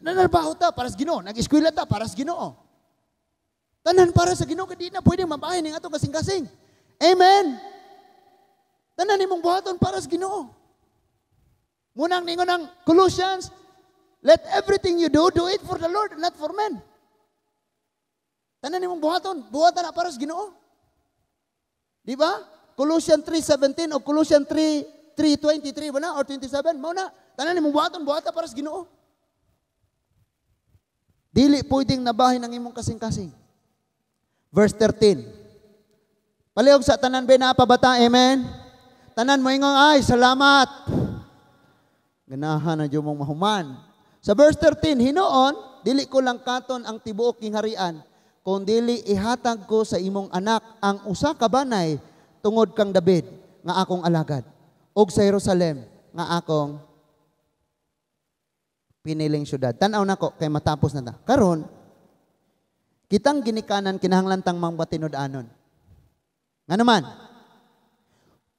Nanarbaho ta para sa Ginoo, nag-eskwela ta para sa Ginoo. Tanan para sa Ginoo, kay di na pwedeng mabahin ning atong kasing-kasing. Amen. Tanan nimong buhaton para sa Ginoo. Munang ningon ang Colossians, let everything you do, do it for the Lord, not for men. Tanan nimong buhaton, buhatan na para sa Ginoo. Di ba? Colossians 3:17 o Colossians 3:23 ba na or 27, mao na. Tanan nimong buhaton, buhata para sa Ginoo. Dili pwedeng nabahin ang imong kasing-kasing. Verse 13. Palihog sa tanan ba na pabata, amen? Tanan mo ingon, "Ay, salamat. Ganahan na dyan mong mahuman." Sa verse 13, "Hinuon, dili ko lang katon ang tibuok gingharian, kung dili ihatag ko sa imong anak ang usa ka banay tungod kang David nga akong alagad, ug sa Jerusalem nga akong piniling syudad." Tan-aw nako kay matapos na ta. Karon, kitang ginikanan kinahanglan tang mangmatinud-anon. Nga naman,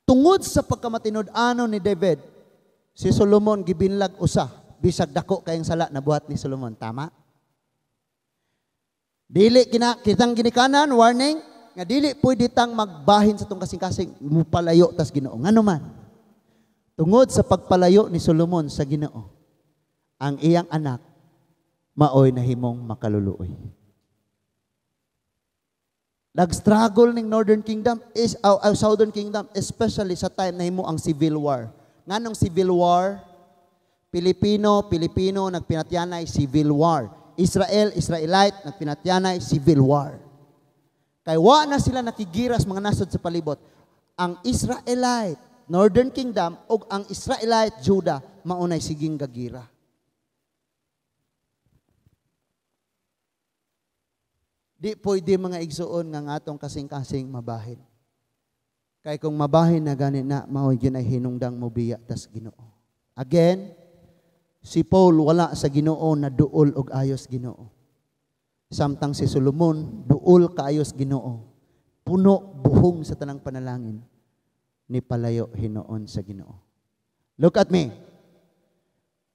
tungod sa pagkamatinud-anon ni David, si Solomon gibinlag usa, bisag dako kayong sala na buhat ni Solomon. Tama? Dili kina kitang ginikanan, warning, nga dili pwede tang magbahin sa tong kasing-kasing, mupalayo tas Ginoo. Ngano man? Tungod sa pagpalayo ni Solomon sa Ginoo, ang iyang anak maoy nahimong makaluluoy. Nag-struggle ning Northern Kingdom is Southern Kingdom, especially sa time nahimo ang Civil War. Nganong Civil War? Pilipino, Pilipino nagpinatyanay, Civil War. Israel, Israelite nagpinatyanay, Civil War. Kay wa na sila nakigiras mga nasod sa palibot. Ang Israelite, Northern Kingdom ug ang Israelite Judah maunay siging gagira. Di pwede, mga igsuon, nga atong kasing-kasing mabahin. Kay kung mabahin na gani na, mao'y ginay hinungdang mobiya tas Ginoo. Again, si Paul wala sa Ginoo na duol og ayos Ginoo. Samtang si Solomon duol kaayos Ginoo. Puno buhong sa tanang panalangin ni palayo hinuon sa Ginoo. Look at me.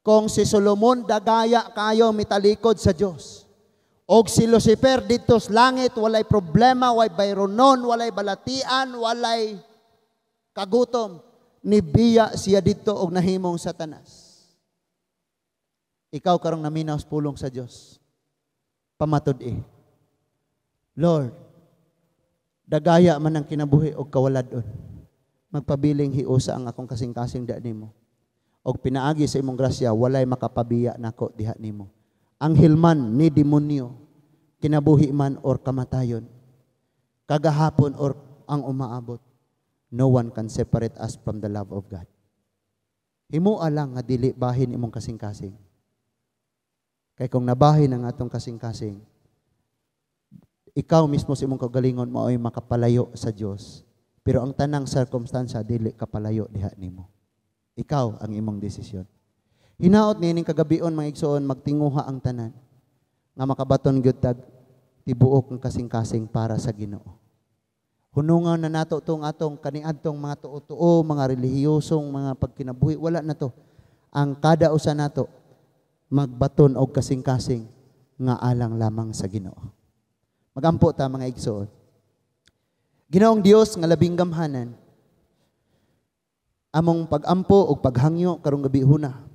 Kung si Solomon dagaya kayo mitalikod sa Dios, og si Lucifer dito sa langit walay problema, walay bayronon, walay balatian, walay kagutom, nibiya siya dito og nahimong Satanas. Ikaw karong naminaw sa pulong sa Dios. Pamatud-i. Lord, dagaya man ang kinabuhi og kawaladon. Magpabiling hiusa ang akong kasing-kasing diha nimo. Og pinaagi sa imong grasya, walay makapabiya nako diha nimo. Anghel man ni demonyo, kinabuhi man or kamatayon, kagahapon or ang umaabot, no one can separate us from the love of God. Himua lang nga dili bahin imong kasing-kasing. Kay kung nabahin ang atong kasing-kasing, ikaw mismo sa imong kagalingon mao'y makapalayo sa Dios. Pero ang tanang circumstance dili kapalayo diha nimo. Ikaw ang imong desisyon. Hinaot niining kagabion, mga igsoon, magtinguha ang tanan nga makabaton gyud tag tibuok ng kasing-kasing para sa Ginoo. Hunungan na nato tong atong kaniadtong mga tuo-tuo, mga relihiyosong mga pagkinabuhi, wala na to. Ang kada usa nato magbaton og kasing-kasing nga alang lamang sa Ginoo. Magampo ta, mga igsoon. Ginoong Dios nga labing gamhanan, among pagampo og paghangyo karong gabi huna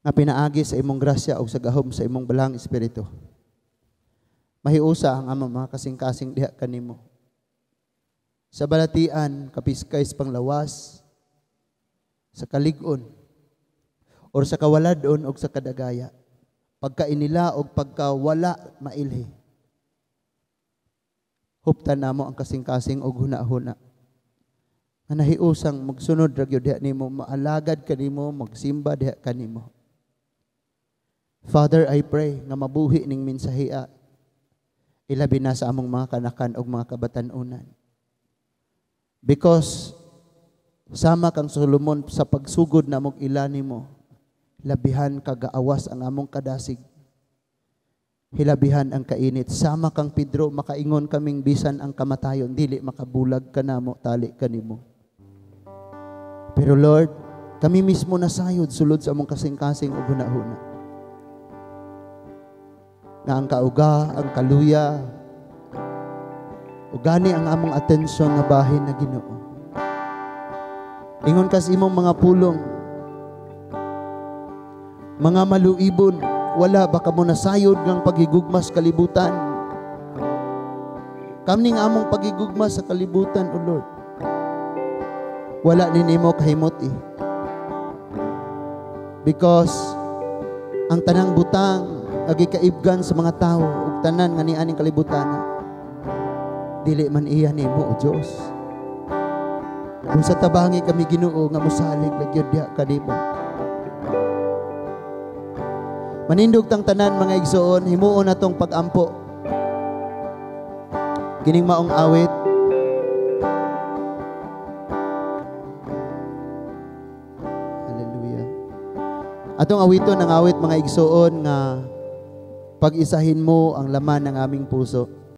nga pinaagi sa imong grasya ug sa gahom sa imong balang espiritu, mahiusa ang among mga kasing-kasing diha kanimo. Sa balatian, kapiskay sa panglawas, sa kalig-on, or sa kawaladon og sa kadagaya, pagkainila og pagkawala mailhi. Huptan namo ang kasing-kasing og huna-huna nga nahiusang magsunod ra gyud diha nimo, maalagad kanimo, magsimba diha kanimo. Father, I pray nga mabuhi ning mensahea, ilabi na sa among mga kanakan og mga kabatan-unan. Because sama kang Solomon sa pagsugod na mong ila nimo, labihan kagaawas ang among kadasig. Hilabihan ang kainit. Sama kang Pedro, makaingon kaming bisan ang kamatayon, dili makabulag kanamo, tali kanimo. Pero Lord, kami mismo nasayod sulod sa among kasing-kasing ug hunahuna nga ang kauga, ang kaluya, ug gani ang among atensyon nga bahin na Ginoo. Ingon kas imong mga pulong, mga maluibon, wala ba kamo nasayod ngang paghigugma sa kalibutan? Kamning among paghigugma sa kalibutan, O Lord, wala ni nimo kahimot eh. Because ang tanang butang Nga gikaibgan sa mga tawo ug tanan nga nianing kalibutan, dili man iya nimo, O Dios. Kung sa tabangi kami, Ginoo, nga mosalig lang gyud diha kanimo. Manindog tang tanan, mga igsoon, himuon natong pag-ampo kining maong awit. Hallelujah. Atong awiton ang awit, mga igsoon, nga "Pag-isahin Mo ang Laman ng Aming Puso."